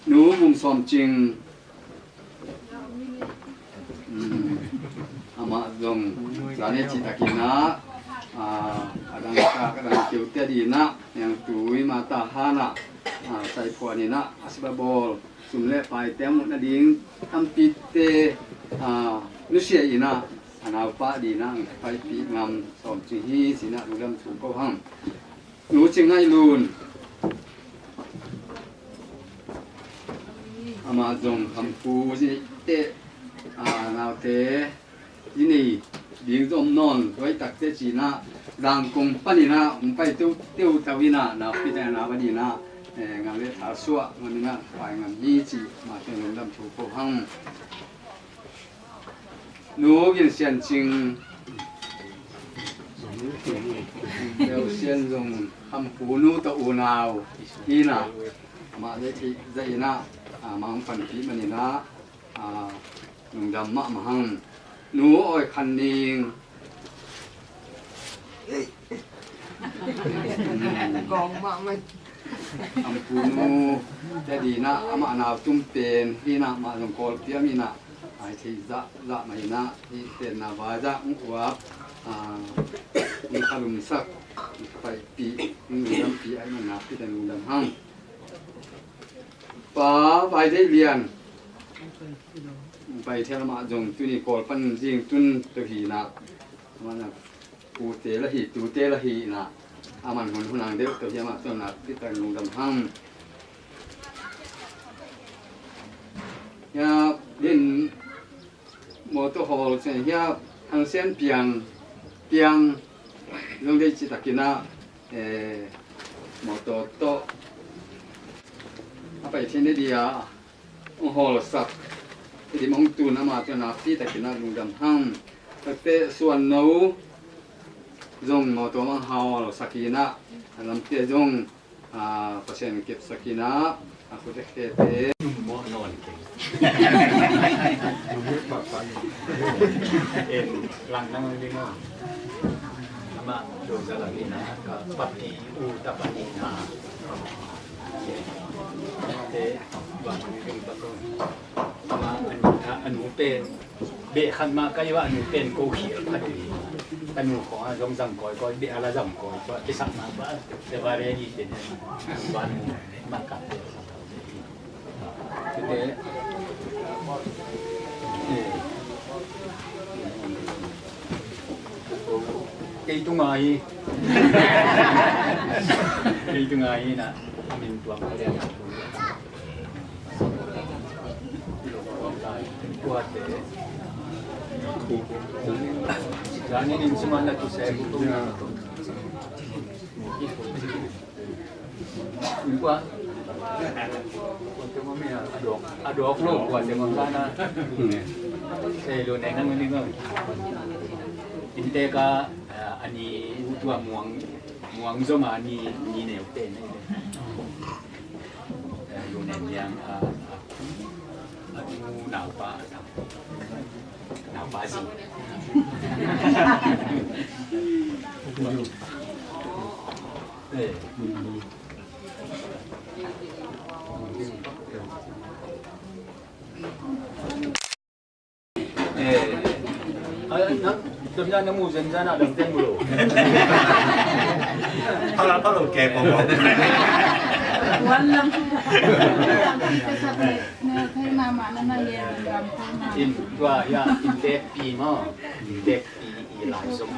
Nu Mum Sawm Cing, um, amah zong zane citakinah, a, a dang ka, a dang keu te dinah, niang tui mata hanah, a, sai phuaninah a sibabawl sum le paite a muhna ding tampite, a, nusia inah a naupa dinah ang paipih ngam Sawm Cing hi sinah lungdam thu ko hang. Nu Cing Ngaih Lun, amah zong Khampu zi teh, a, naute zi nei ding zom nawn luai takte cinah Zangkong paninah hong pai teu teu tau inah nakpi tak na va dinah, eh, ngam le tha suah ngaminah pai ngam hi cih mah teng lungdam thu ko hang. Nu Gin Sian Cing, Leu Sian zong Khampu nu tawh unau hinah, amah le thei zah inah, a, mang panpih maninah, a, lungdam mahmah hang. Nu Awi Khan Ning, Kawng mahmah. Khampu nu te dinah amah nau tum pen hinah mah zong Kawlpi a minah ai thei zah zah mah inah hih tenna vai zah hong uap, a, hong khalumsak, hong paipih, hong lungdampih ahih manin nakpi tak lungdam hang. Pa Vai Deih Lian, Pai Thel, amah zong tuni Kawl pan zing tun to hinah, amah na Pute la hi, tute la hi na, a man hun hun ang deuh tawh hiam ah tuamna pitak lungdam hang. Hiah din mawtaw hawl ciang hiah hangsian piang piang zong dei citakin ah, eh, mawtaw tawh a pai thei ne dia hong hawlsak, i dim hong tun ama tawh nakpi takin a lungdam hang. Takte suan no zong mawtaw mang hawlsak inah, a lamte zong, a, Pasian kepsak inah, a khut a khete. Mawh nawn keng. Em, lang nang ding aw. Ama, do za la inah, ka papi u ta pa inah. Te, bang ring bak ko. Ama, a nu, a nu pen. Beh khat mah ka i va, a nu pen ko khil phat hi. Ka nu khong a zong zang kawikawi, beh a la zang kawikawi. Kisak mah ba, te va ready te ne. Van mah ka te. Te. Kei tunga hi. Kei tunga hi na. Min tuang ka lian. Kuate. Zani nin sima na tu se bu tu. Kuate mo mi a dok, a dok lo kuate mo sana. Sei lo ne nang ni mo. Inte ka, ah, ani utua muang, muang zong ani, ni neu te ne. Eh, lu nen yang, ah, ah, ah, nu naupa, naupa zi. Eh. Eh, ah, na, dam na, na mu zen za na dam ten mu lo. Pala, pala, ke, po, po. Wan lam. Ne, thei ma ma na na ye lam thei ma. In tua ya, in tek pi ma. In tek pi i lai zong.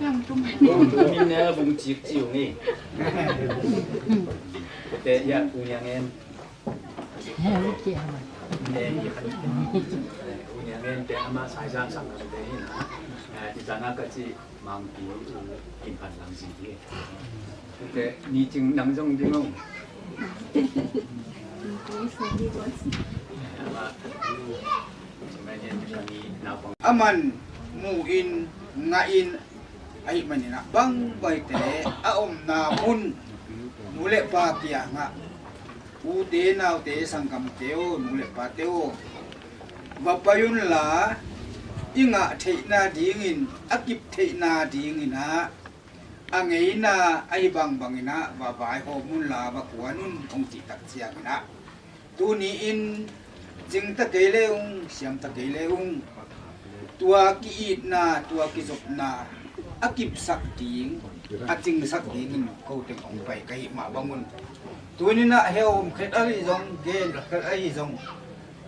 Min ne bung cik ciu ni. Te ya, ku yang em. A man mu in, ngah in, ahih manin ah bangbang hi ta leh a omna mun nu le pa kiangah, ute naute sanggamte aw, nu le pate aw, va pai unla, i ngah theihna dingin, a kip theihna dingin ah, a ngeina ahi bangbangin ah va vaihawm unla, va kuan un, hong cih tak ciangin ah, tuni-in cing ta kei le ung, siam ta kei le ung, tua ki-itna, tua kizopna a kipsak ding, a cingsak dingin ko teng hong pai ka hih mah bangun, tuni-in ah hehawm khelh ahi zong, gen khelh ahi zong,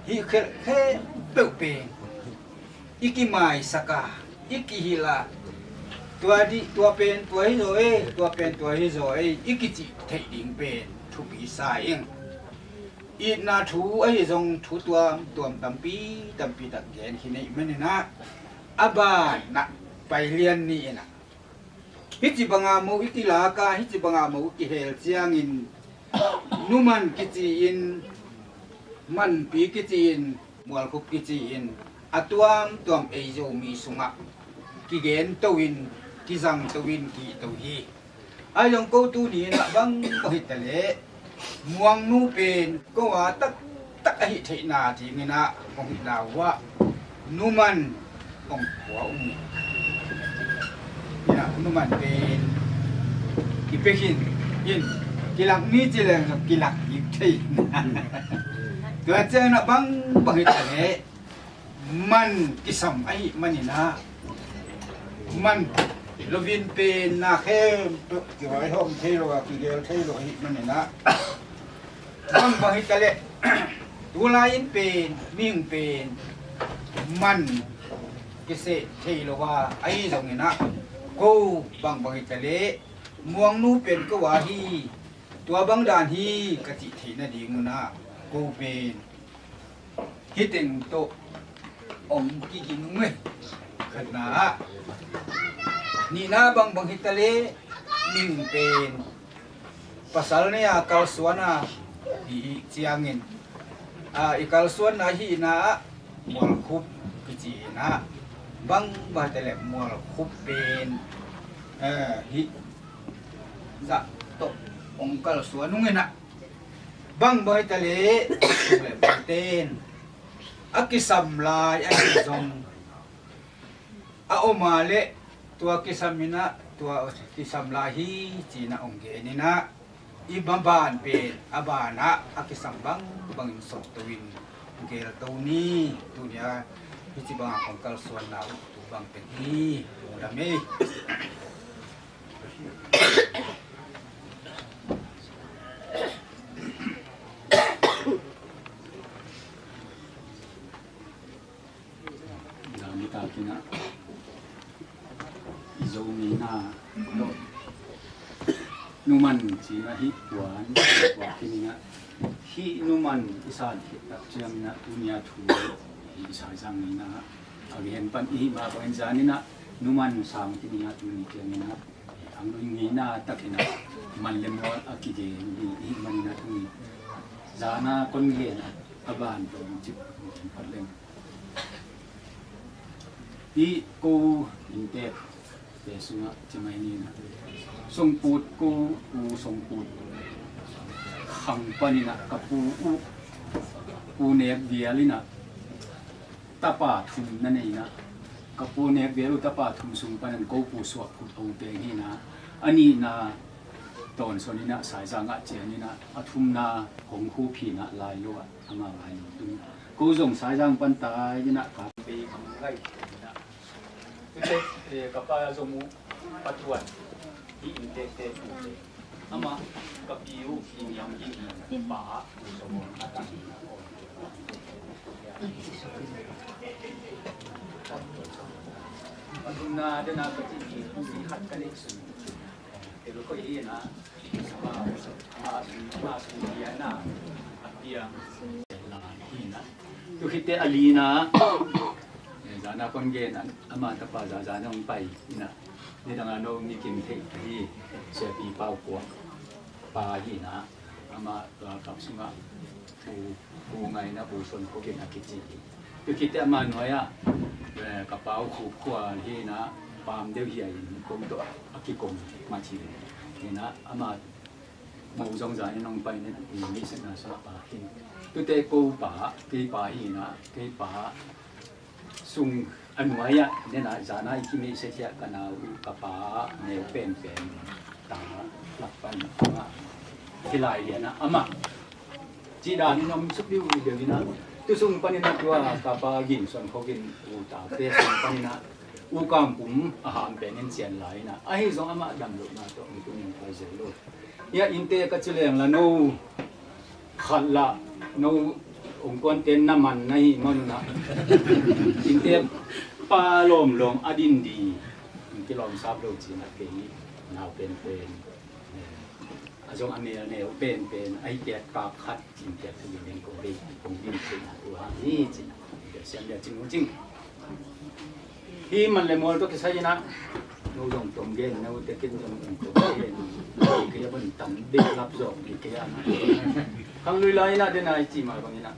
hih khelh khempeuh pen i kimaisak a, i kihilh a, tua dih, tua pen tua hi zaw ei, tua pen tua hi zaw ei, i kicih theih ding pen thupi sa ing. Itna thu ahi zong thu tuamtuam tampi tampi tak gen khin ahih manin ah, a ban ah pai lian ni in ah, hih ci banga mo i kilak a, hih ci banga mo i kihel ciangin, numan kici-in, manpi kici-in, mualkhup kici-in, a tuamtuam ei Zomi sungah kigen to-in, kizang to-in, kihih to hi. Ahi zong ko tuni-in ah bangbang hi ta leh, Muangnu pen ko a taktak ahi theihna dingin ah hong hihna uh ah numan hong khua ung. Ina, numan pen i pia khin in, kilak ni ci leng zong kilak kik thei. Tua ciangin ah bangbang hi ta leh, man kisam ahih manin ah, man loin pen na khempeuh kivaihawm thei lo a, kigel thei lo ahih manin ah, bangbang hi ta leh, tulai in pen, mihing pen man kiseh thei lo a, ahi zongin ah, Ko bangbang hi ta leh muangnu pen ko a hi, tua bang dan hi ka cih theih nading un ah ko pen hih teng tawh hong kiging ung ei. Khatna ah, nihna bangbang hi ta leh ning pen pasal nei-a kalsuan a hih ciangin, a, i kalsuanna hihna ah mualkhup kici hi-in ah, bangbang hi ta leh mualkhup pen, eh, hih zah tawh hong kalsuan ung ei. Bangbang hi ta leh sung le paite in a kisam lai ahi zong a om a leh tua kisam in ah, tua kisam lai hi ci-in ah hong gen in ah, i maban pen a ban ah a kisam bangbangin sawt to-in gelto ni. Tuni-a hih ci bang a kong kalsuanna uh tu bang pen hi. Lungdam ei. Zan nitak in ah i Zo ngeina numan ci-in ah hih puan tua khin in ah, hih numan i san khit tak ciangin ah tuni-a thu i Saizang ngeina a gen pan i hih mah bangin zan in ah numan sang khin in ah tuni ciangin ah Angloi ngeina takin ah man le mual a kigen hi, hi manin ah tuni zan a kon gen a, a ban tawh cip phat leng. Hih ko inntekte sungah ci mai ni ah, Songput ko, U Songput khang panin ah ka pu uh, Pu Nek Vial in ah tapa thum na nei in ah, ka pu Nek Vial uh tapa thum sung panin ko Pu Suah Phut Aung Peng hi in ah, a nihna Tawnsawn in ah Saizang ah cian in ah, a thumna Hong Hu Phin ah Lailo ah, amah Lailo tung. Ko zong Saizang pan tai in ah ka bei khang gai in ah. Tute, eh, ka pa Zo Mu Patuan, hih inntekte tute. Amah ka pi uh Kim Yong Kim pa, Zo Mu a tang. Pathumna dena ka ci hi, si khat ka neih sun. Tel khoi hi na, ama, ama sun, ama sun hi na, a piang. Hi na. Tu khit teh a lina, eh, zana kon gen a, ama tapa za zana hong pai hi na. Nidang a no ni kim thei hi, Siapi Pau Kuak pa hi na. Ama, ah, kap sunga Pu, Pu Ngai na, Pu Son Kho Gin a kici hi. Tu khit teh ama nuai ah, eh, ka pau Khup Khua hi na, Pam Deuh Hiai in kong tawh a kikong ma ci hi na, ama mo zong zan in hong pai nen, mi sekna sa pa hi. Tu teh ko pa, kei pa hi na, kei pa sung a nuai ah, nena zana i kimeih sia thiah ka nau uh, ka pa neu penpen ta lak pan ama hi lai lian ah, ama cih dan in om suk diu hi deuh in ah, tu sung panin ah tua ka pa Gin Suan Kho Gin u tate sung panin ah U Kam Pum a ham pen in cian lai in ah, ahi zong ama dam lohna tawh hong tung in pai zel lo. Ia innte ka ci leng la no khat la no ong kuan ten na man na hi maw na. Innte pa lawm lawm a din di. Ong kilawm sap lo ci na kei nau pen pen. Eh, a zong a mel neu pen pen. A hi kiat kap khat cin kiat thu din kong bei kong din ci na tu ha ni ci na. Siam dia cing cing. Hi man le mual tawh kisai in ah, no zong tom gen, no te ken zong tom gen, kei a ban tam dek lap zong kei a na. Khang lui lai in ah, den a i ci ma bang in ah,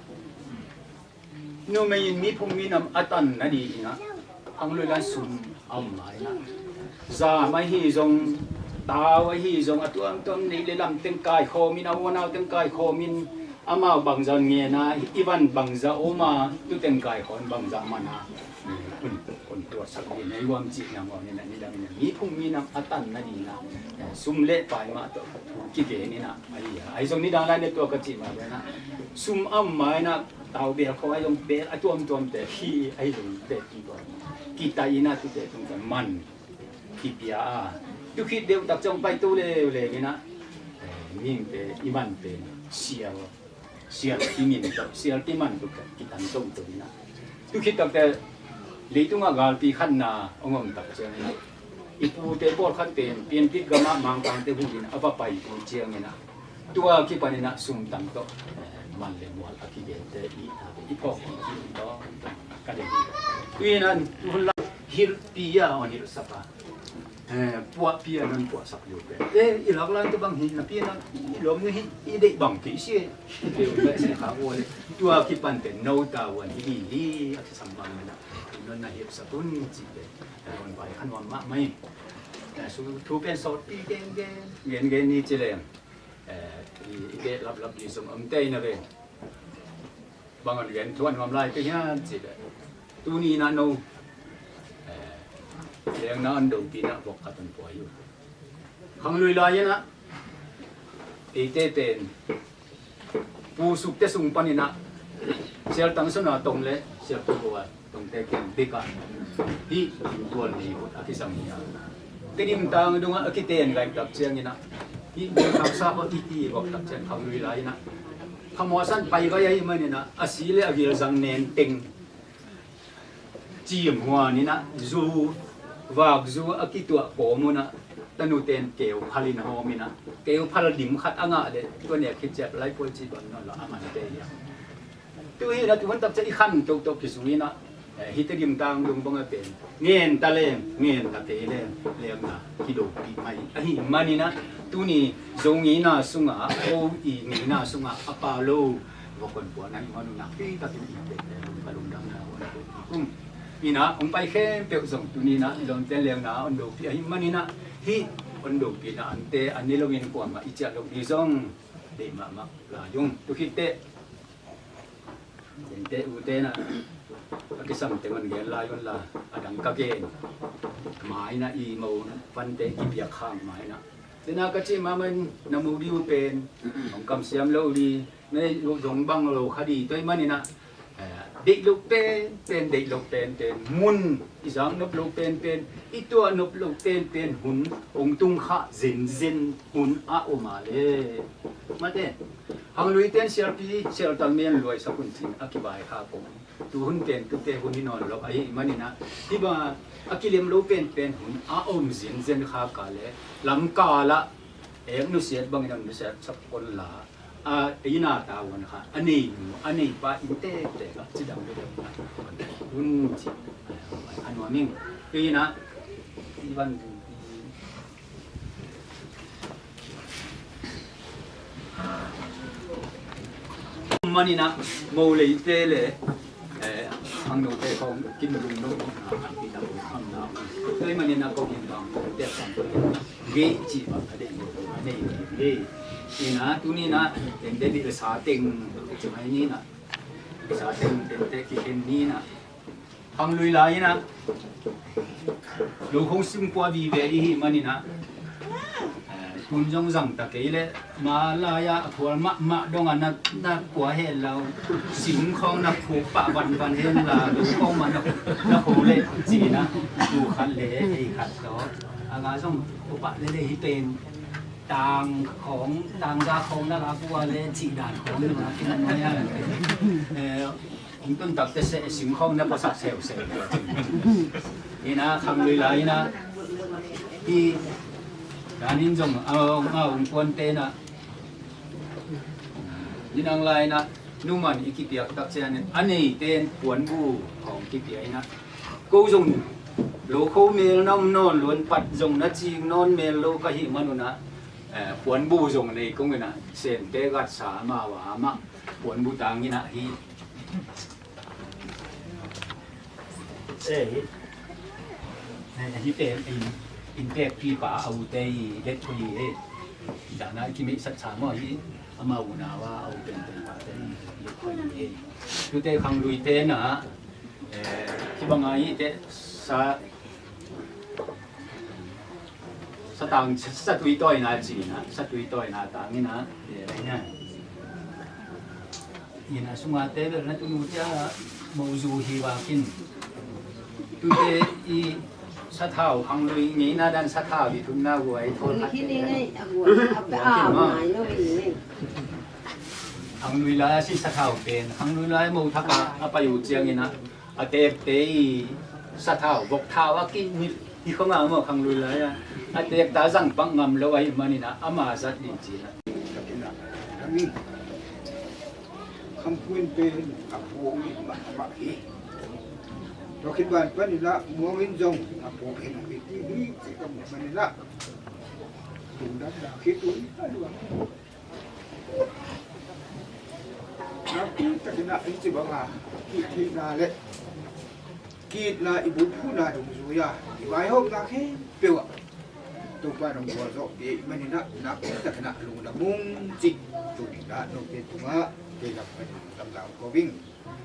numei in mi phung mi nam a tan na di in ah, khang lui lai sum a om ma in ah, zam ahi zong, tau ahi zong, a tuamtuam neih le lam teng kaikhawm in, a uanau teng kaikhawm in, amau bangzah ngen a, i van bangzah om a, tu teng kaikhawm bangzah man a. Hun, hun tuatsak ding, ei guam cih na ngawh ni na, ni dang ni na, mi phung mi nam a tan na ding na, sum le pai mah tawh thu kigen ni na, ahi a, ahi zong ni dang lai ne tua ka cih mah bang na, sum a om mai na, tau bel khawng ahi zong bel a tuamtuam te, hi ahi zong te tung tuam, kitai na tu te tung tuam man, kipia a, tu khit deuh tak ciang pai tu leuleu ni na, mihingte i man pen sial. Sial kimin tawh, sial kiman tawh kitan tawh tawh in ah. Tu khit takteh leitungah galpi khatna hong om tak ciangin ah, I pute pawlkhat pen Piantit gamah Mangkangte huhin a va pai uh ciangin ah, tua kipanin ah sumtang tawh, eh, man le mual a kigente i, i phawk i tawh ka dei hi. Ui nan hun la hilhpi a hon hilhsak a, eh, puahpi a non puahsak liu pen, eh, i laklan te bang hi napi na i lawm nu hi i deih bang kei si e. Tua kipan pen no tavuan hi hi a kisam bang na non na hilhsak un cih pen. Ka hong pai kha nuam mahmah hi. Eh, su thu pen sawtpi gen gen, gen gen ni ci leng, eh, i, i behlaplap ding zong om tei na ve. Bang hong gen thuah nuam lai ka hian ci leng, tuni in ah no, eh, lengna hong dopina vok khat hong pua hi uh. Khanglui lai-in ah eite pen Pu Sukte sung panin ah Sial Tang Sona Tong le Sial Pu Lua Tongte kiang bek ah hih tual ni hut a kisam hi a, Tedim tang dungah a kiten gai tak ciangin ah hih Mangkang sap ah i ti vok tak ciang Khanglui lai-in ah khamuahsan pai gai ahih manin ah a si le a gilzang nen teng cimhuan in ah, zu, vakzu a kituah kawm un ah, tanuten keuphal in hawm in ah, keuphal dim khat a ngah leh tua nek khit ciat laipuai ci bang nawn lo a man te hi a. Tu hi in ah tu hun tak ciah i khan toktok kizui in ah, eh, hih Tedim tang dung bang a pen ngen ta leng, ngen ta kei leng, lengna kidopih mai ahih manin ah, tuni Zo ngeina sungah, ko i ngeina sungah a pha lo vok hong puana i man uh nakpi takin i pek le ka lungdamna hong pek hi kum. In ah hong pai khempeuh zong tuni in ah i lawmte lengna hong dopih ahih manin ah hih hong dopihna ante a ne loin kuamah i ciah loh ding zong deih mahmah lai ung. Tu khit teh Tente ute na a kisam teng hong gen lai un la, a dang ka gen. Mai na i mo fante kipiak khang mai na. Tena ka cih mahmah in na mu ding uh pen hong kamsiam lo ding, na zong bang lo kha ding tua ahih manin ah, eh, deih loh penpen, deih loh penpen, mun i zak nop loh penpen, i tuah nop loh penpen hun hong tung kha zenzen hun a om a le. Mate, Khanglui ten sialpi, sialtal men luaisak hun cin a kivai kha kong. Tu hun pen tute hun hi nawn lo ahih manin ah, hih bang a kilem lo penpen hun a om zenzen kha ka le, lamkal ah ek nusiat bangin a nusiat sak kon la, a, ei na ta wan kha, a nei nu, a nei pa in tektek ah cidam lo deuh na hun ci a nuam ing. Kei na i van manin ah mo leite le, eh, ang note khong kin lung no, ah, an pi ta ko kham na. Tua ahih manin ah ko kin bang te kham ge ci bang a dei mo a nei ni. Ina tuni na tente di le sa teng ci mai ni na. Sa teng tente kikhen ni na. Khanglui lai-in ah lo khong sim kua vive i hih manin ah, eh, tun zong zang ta kei leh ma lai-ah a khual mahmah dongah na, na kua hen lo, sim khong na khuk pah vanvan hen la, lo khong mah na, na kho leh ci-in ah tu khat le ei khat tawh a nga zong kho pah lele hi pen tang khong, tangza khong na la kua le cih dan khong na, eh, Hong tun takte seh, singkhawng na puasak seuseu. Ina, khanglui lai ina, hi, danin zong a, a, hong puante na, ninang lai na, numan i kipiak tak cianin a neite in puanbu hong kipia ina. Ko zong lo kho mel na om nawn lo in, pat zong na cing nawn mel lo ka hih manun ah, eh, puanbu zong nei kong ina, sente gatsa amau a amah puanbu tang ina hi. Eh, hi pen in, in pekpipa a ute i let khui hi. Dana i kimeihsat sa maw hi, amau unau a, a u pen pen pate i let khui hi. Tute khangluite na, eh, kibanga hi te sa Satang, satui tawina cina, satui tawina tangina, ina. Ina sunga te bel na tunu cia mozu hi wakin. Tute i sathau hanglui ngeina dan sathau i tunna guai thol khat. Hanglui lai si sathau pen, hanglui lai mo thaka a payu ciangina. A tepte i sathau, vok thau a ki ni Hi khong a maw khang lui lai a, a teek ta zang pak ngam lo ahih manin ah ama zat ding ci-in ah. Takin ah, a mi Khampuin pen a puak hi mahmah hi. Tua khit ban panin ah Muang in zong a puak hi mah hi ti hi ci ka muh manin ah, lungdamna khit un a luang. Nakpi takin ah hih ci banga hih theihna le ki-itna i bulphuhna dungzui-a i vaihawmna khempeuh ah Topa nong gualzawhpih ahih manin ah nakpi takin ah lungdam ung cih tuni-in ah note tungah kei lam panin lamdang ko ing.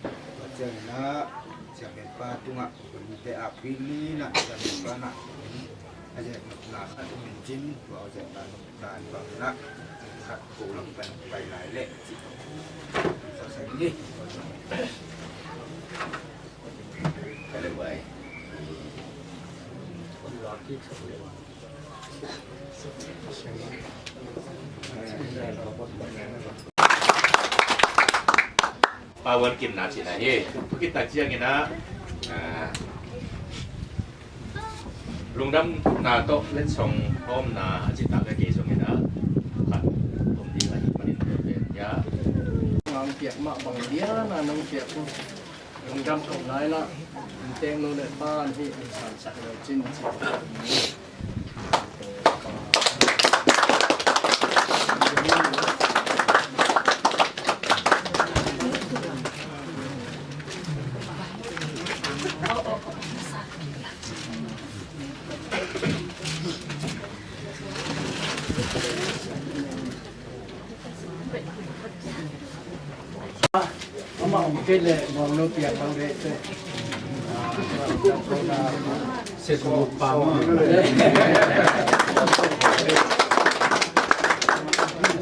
Tua ciangin ah siampianpa tungah hun te ah pui ni-in ah siampianpa in ah a zek nopna khat om in cin, tua a zekna nop dan bangin ah khat ko lam pan pai lai leh cih. Sa sa ni. Ka le wai. Pa Wan Kim na cihna hi. Pakit tak ciangin ah, ah, lungdamna tawh letsong hawmna a cihtak a kei zongin ah khat om ding ahih manin tua pen ya. Nang piak mah bang lian a nang piak uh. Lungdam ko lai lah. Tek lo le pan hi in san sak lo cin cin. Ama om kei leh muang lo piang bang reh teh. Sezung pa ma.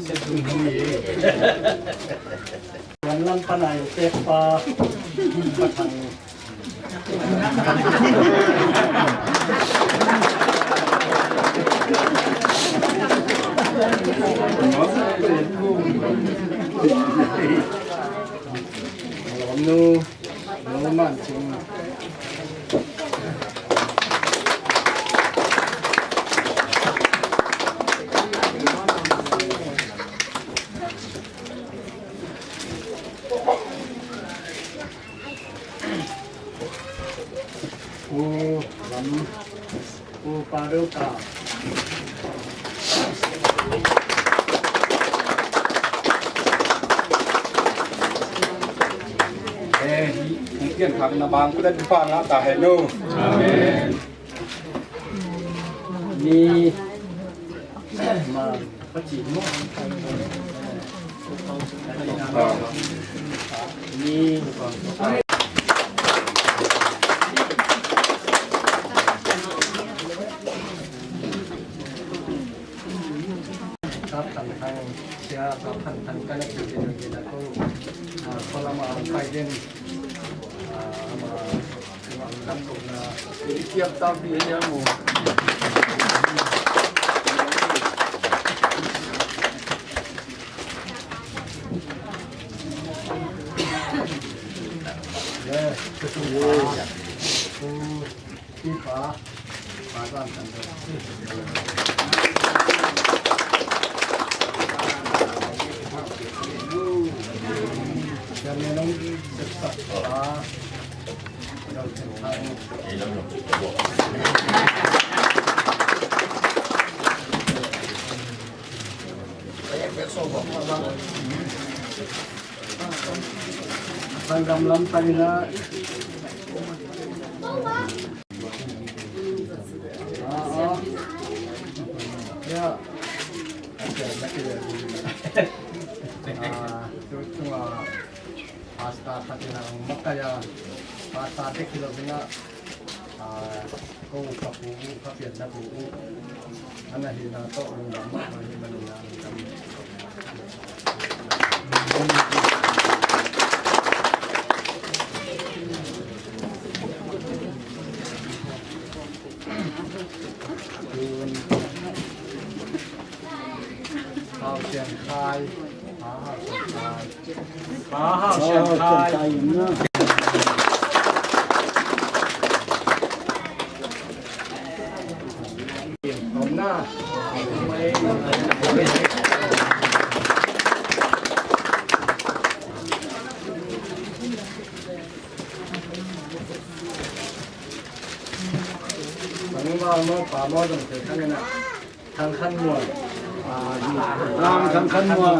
Sezung hi. Wan lam pan ai tek pa. Pa thang. Nu, nu man cing. U Lam, U Paduka. Eh, hi, hi, pian khak na bang, kulat di pa na ta hai no. Amen. Ni, ma. Sanggam lam tangina. Ah, ah. Ya. Ah, tu, tu, ah. Pastor khat in a hong makaih a, pastor bek hi lo in a, a, ko ka pu uh, ka pianna pu uh, a na hihna tawh lungdam mahmah hi manin a lungdam. Hau Sian Khai. Pa Hau Sian Khai. Pa Hau Sian Khai. Na. Bang ma mo pa mo dong te kan na. Thang Khan Muan. Thang Khan Muan.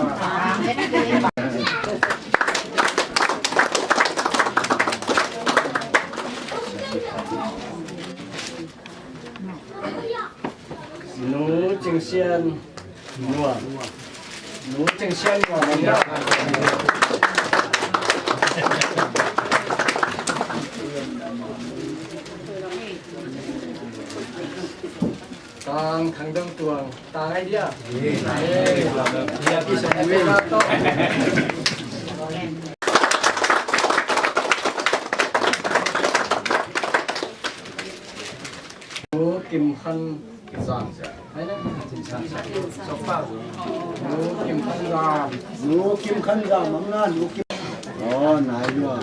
Nu Cing Sian Nuam. Nu Cing Sian Nuam. Tang Thang Dong Tuang. Tang ai dia. Dia kisah. Nu Kim Khan Zam. Nu Kim Khan Zam. Nu Kim Khan Zam, am na, Nu Kim. Oh, nai lua.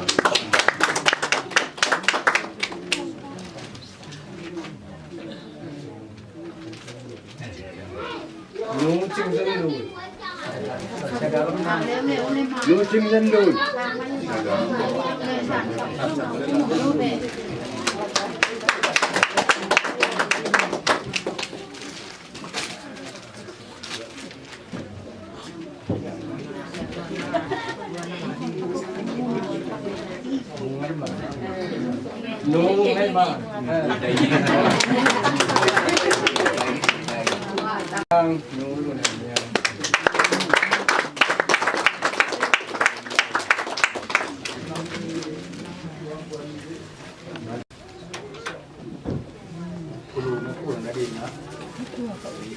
Nu Cing Zan Lui. Nu Cing Zan Lui. Nu Ngai Ma. Kulu na kulu na ding na.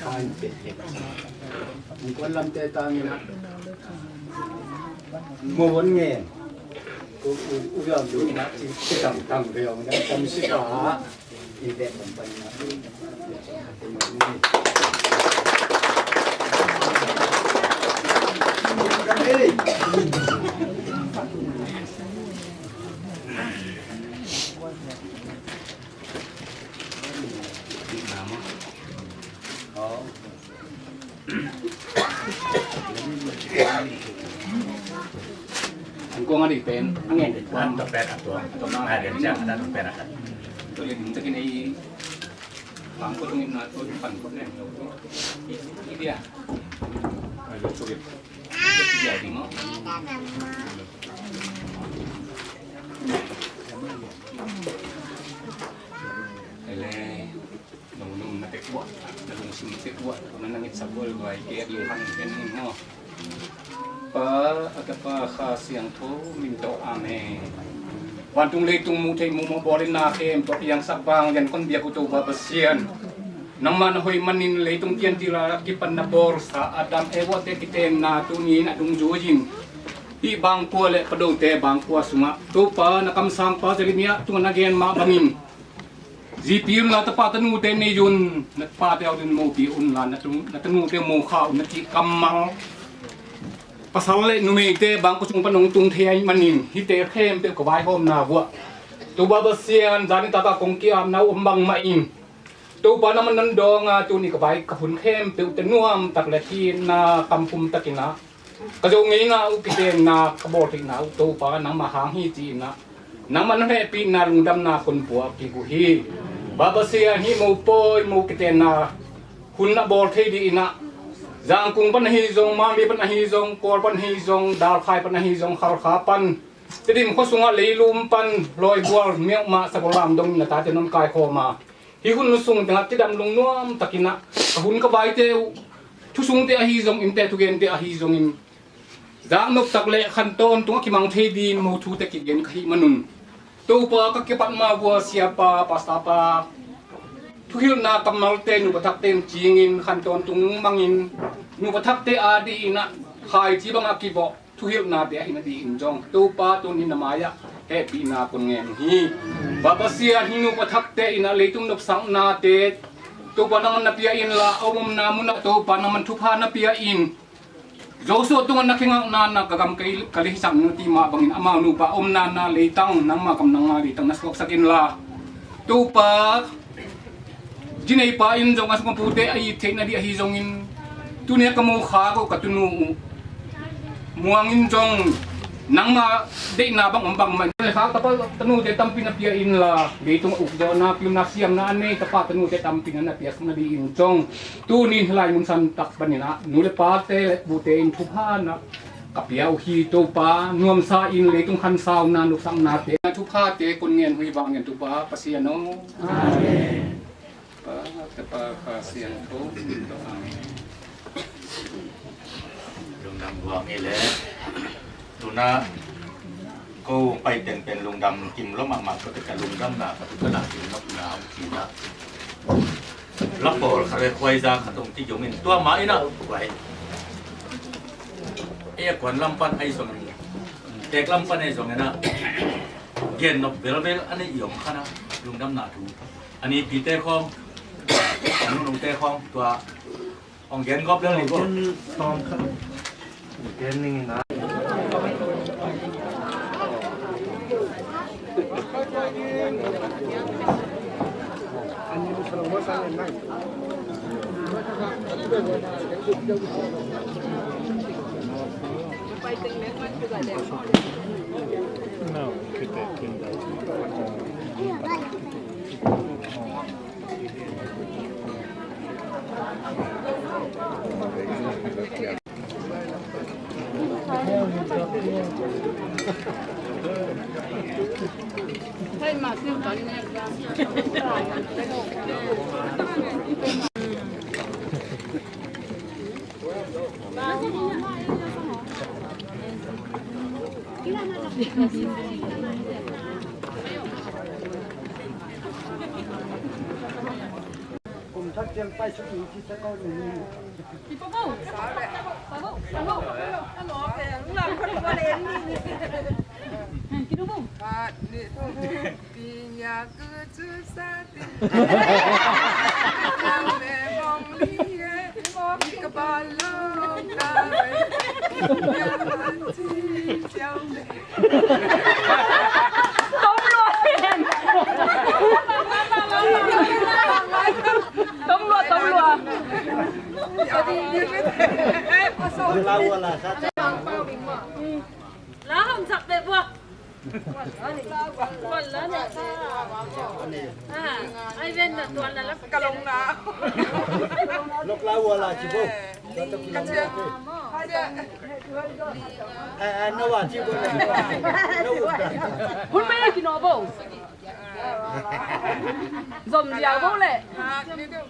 Hai pe pe. Mungkon lam te tang na. Mo won ngen. U u u yam du na ci ci tang tang de yong na tam si ka. I de kom pan na. Hey. Ang kong adi pen, ang en. Ang to pen ato, to na adi siya, ang to pen ato. To yung takin ay pangkot ng ina to, pangkot na yung to. Hindi ah. Ay, to yung. Hindi ah, di mo. Ele. Nong nong na tek buah, na lungsim tek buah, na nangit sa bual buai ke at luhan ken mo. Pa, a Tapa, Kha Siangtho min tawh, amen. Vantung leitung muh theih muh mawh bawlin na khempeuh piangsak bang lian kon biak uh Topa Pasian. Nangmah na hoih manin leitung pian tila kipan na bawlsa Adam Eva te kitenna tuni in a dungzui in hih bangkua le padote bangkua sungah Topa na kamsangpa Jeremiah tungah na gen mah bangin Zipi unla tapa tanute nei un, na tapate uh dun mopi unla na tu, na tanute uh mokha un na cih kammal. Pasal le numeite bangkua sung pan hong tung thei ahih manin hihte khempeuh ka vaihawmna vuah Topa Pasian zani taka kong ki-apna uh om bangmah in Topa nangman non dawnga tuni ka vai ka hun khempeuh te nuamtak le ki-itna kampumtakin ah ka zo ngeina uh kitenna ka bawl theihna uh Topa nangmah hang hi ci-in ah nangmah na hehpihna lungdamna kon pua kik uh hi. Baba Sia hih mopawi mo kitenna hun na bawl thei dih in ah Zangkung pan ahi zong, Mangli pan ahi zong, Kawl pan ahi zong, Dalkhai pan ahi zong, Khalkha pan, Tedim khua sungah Leilum pan, Lawibual, Myanmar, Sagolam dongin na tate non kaikhawm a Hih hun sung tengah kidam lungnuam takin ah ka hun ka vaite uh thusungte ahi zongin te thugente ahi zongin zaknop tak le khantawn tungah kimang thei dingin mo thute kigen ka hih manun Topa ka kipat ma vua siapa pastapa thuhilhna kammalte nupa thakte in cingin khantawn tung mangin nupa thakte a dih in ah khaici bangah kivawh thuhilhnate a in a dih in zong Topa tunin na mai-ah hehpihna kon ngen uh hi. Baba Sia hih nupa thakte in ah leitung nopsaknate Topa nangman na pia inla a omomna munah Topa nangman thupha na pia in Joshua tungah na kingakna na ka gam ka lei hisak na ti mah bangin amau nupa omna na leitang nangma kam nangma leitang na suaksak inla Topa Cinei pa in zong a sung a pute a it theihna dih ahi zongin, tuni a ka mukha ko ka tunu uh Muang in zong nangma deihna bang om bang mah in kha tapa tanute tampi na pia inla, leitung a ukzawhna pilna siamna a nei tapa tanute tampi na na piaksak nadih in zong, tuni in hih lai mun santak panin ah nu le pate le pute in thupha na ka pia uh hi. Topa nuamsa in leitung khansauna nuksaknate na thuphate kun ngen huih vang ngen Topa Pasian aw. Amen. Pa, Tapa, Pa Siangtho. Lungdam buang i le. Tuna ko pai tengpen lungdam kim lo mahmah ko teka lungdam na ka tuka na kim lo na om kina. Lapol kha le khuai za kha tong ti jong in tua ma ina khuai. E kuan lam pan ai zong in. Tek lam pan ai zong ina. Gen nok bel bel ani i om khana lungdam na tu. Ani pite khong, anu nungte khong, tua ong gen gop lel ni ko. Gen tawm khat. Gen ning na. No, kita, kita. Kum thak ciang pai suk in ci sa ko ni. Ki po bo. Pa bo. Pa bo. Pa bo. Alo, ke, lam ko ko le ni. Han ki do bo. Pa ni to. Pinya ku cu sa ti. Yang me mong li ye. Ni ka ba lo ka. Yang man ci ciao me. Tom lua hen. Tom lua, tom lua. La hong sak te bua. Tuan la ne. Ah, ai ven na tuan la la. Ka long na. Lok la wa la ci bo. Ka cia. Cia. Ai, ai, na wa ci bo. Na wa. Hun mai ki no bo. Zom ziau bo le. Ha, ni do.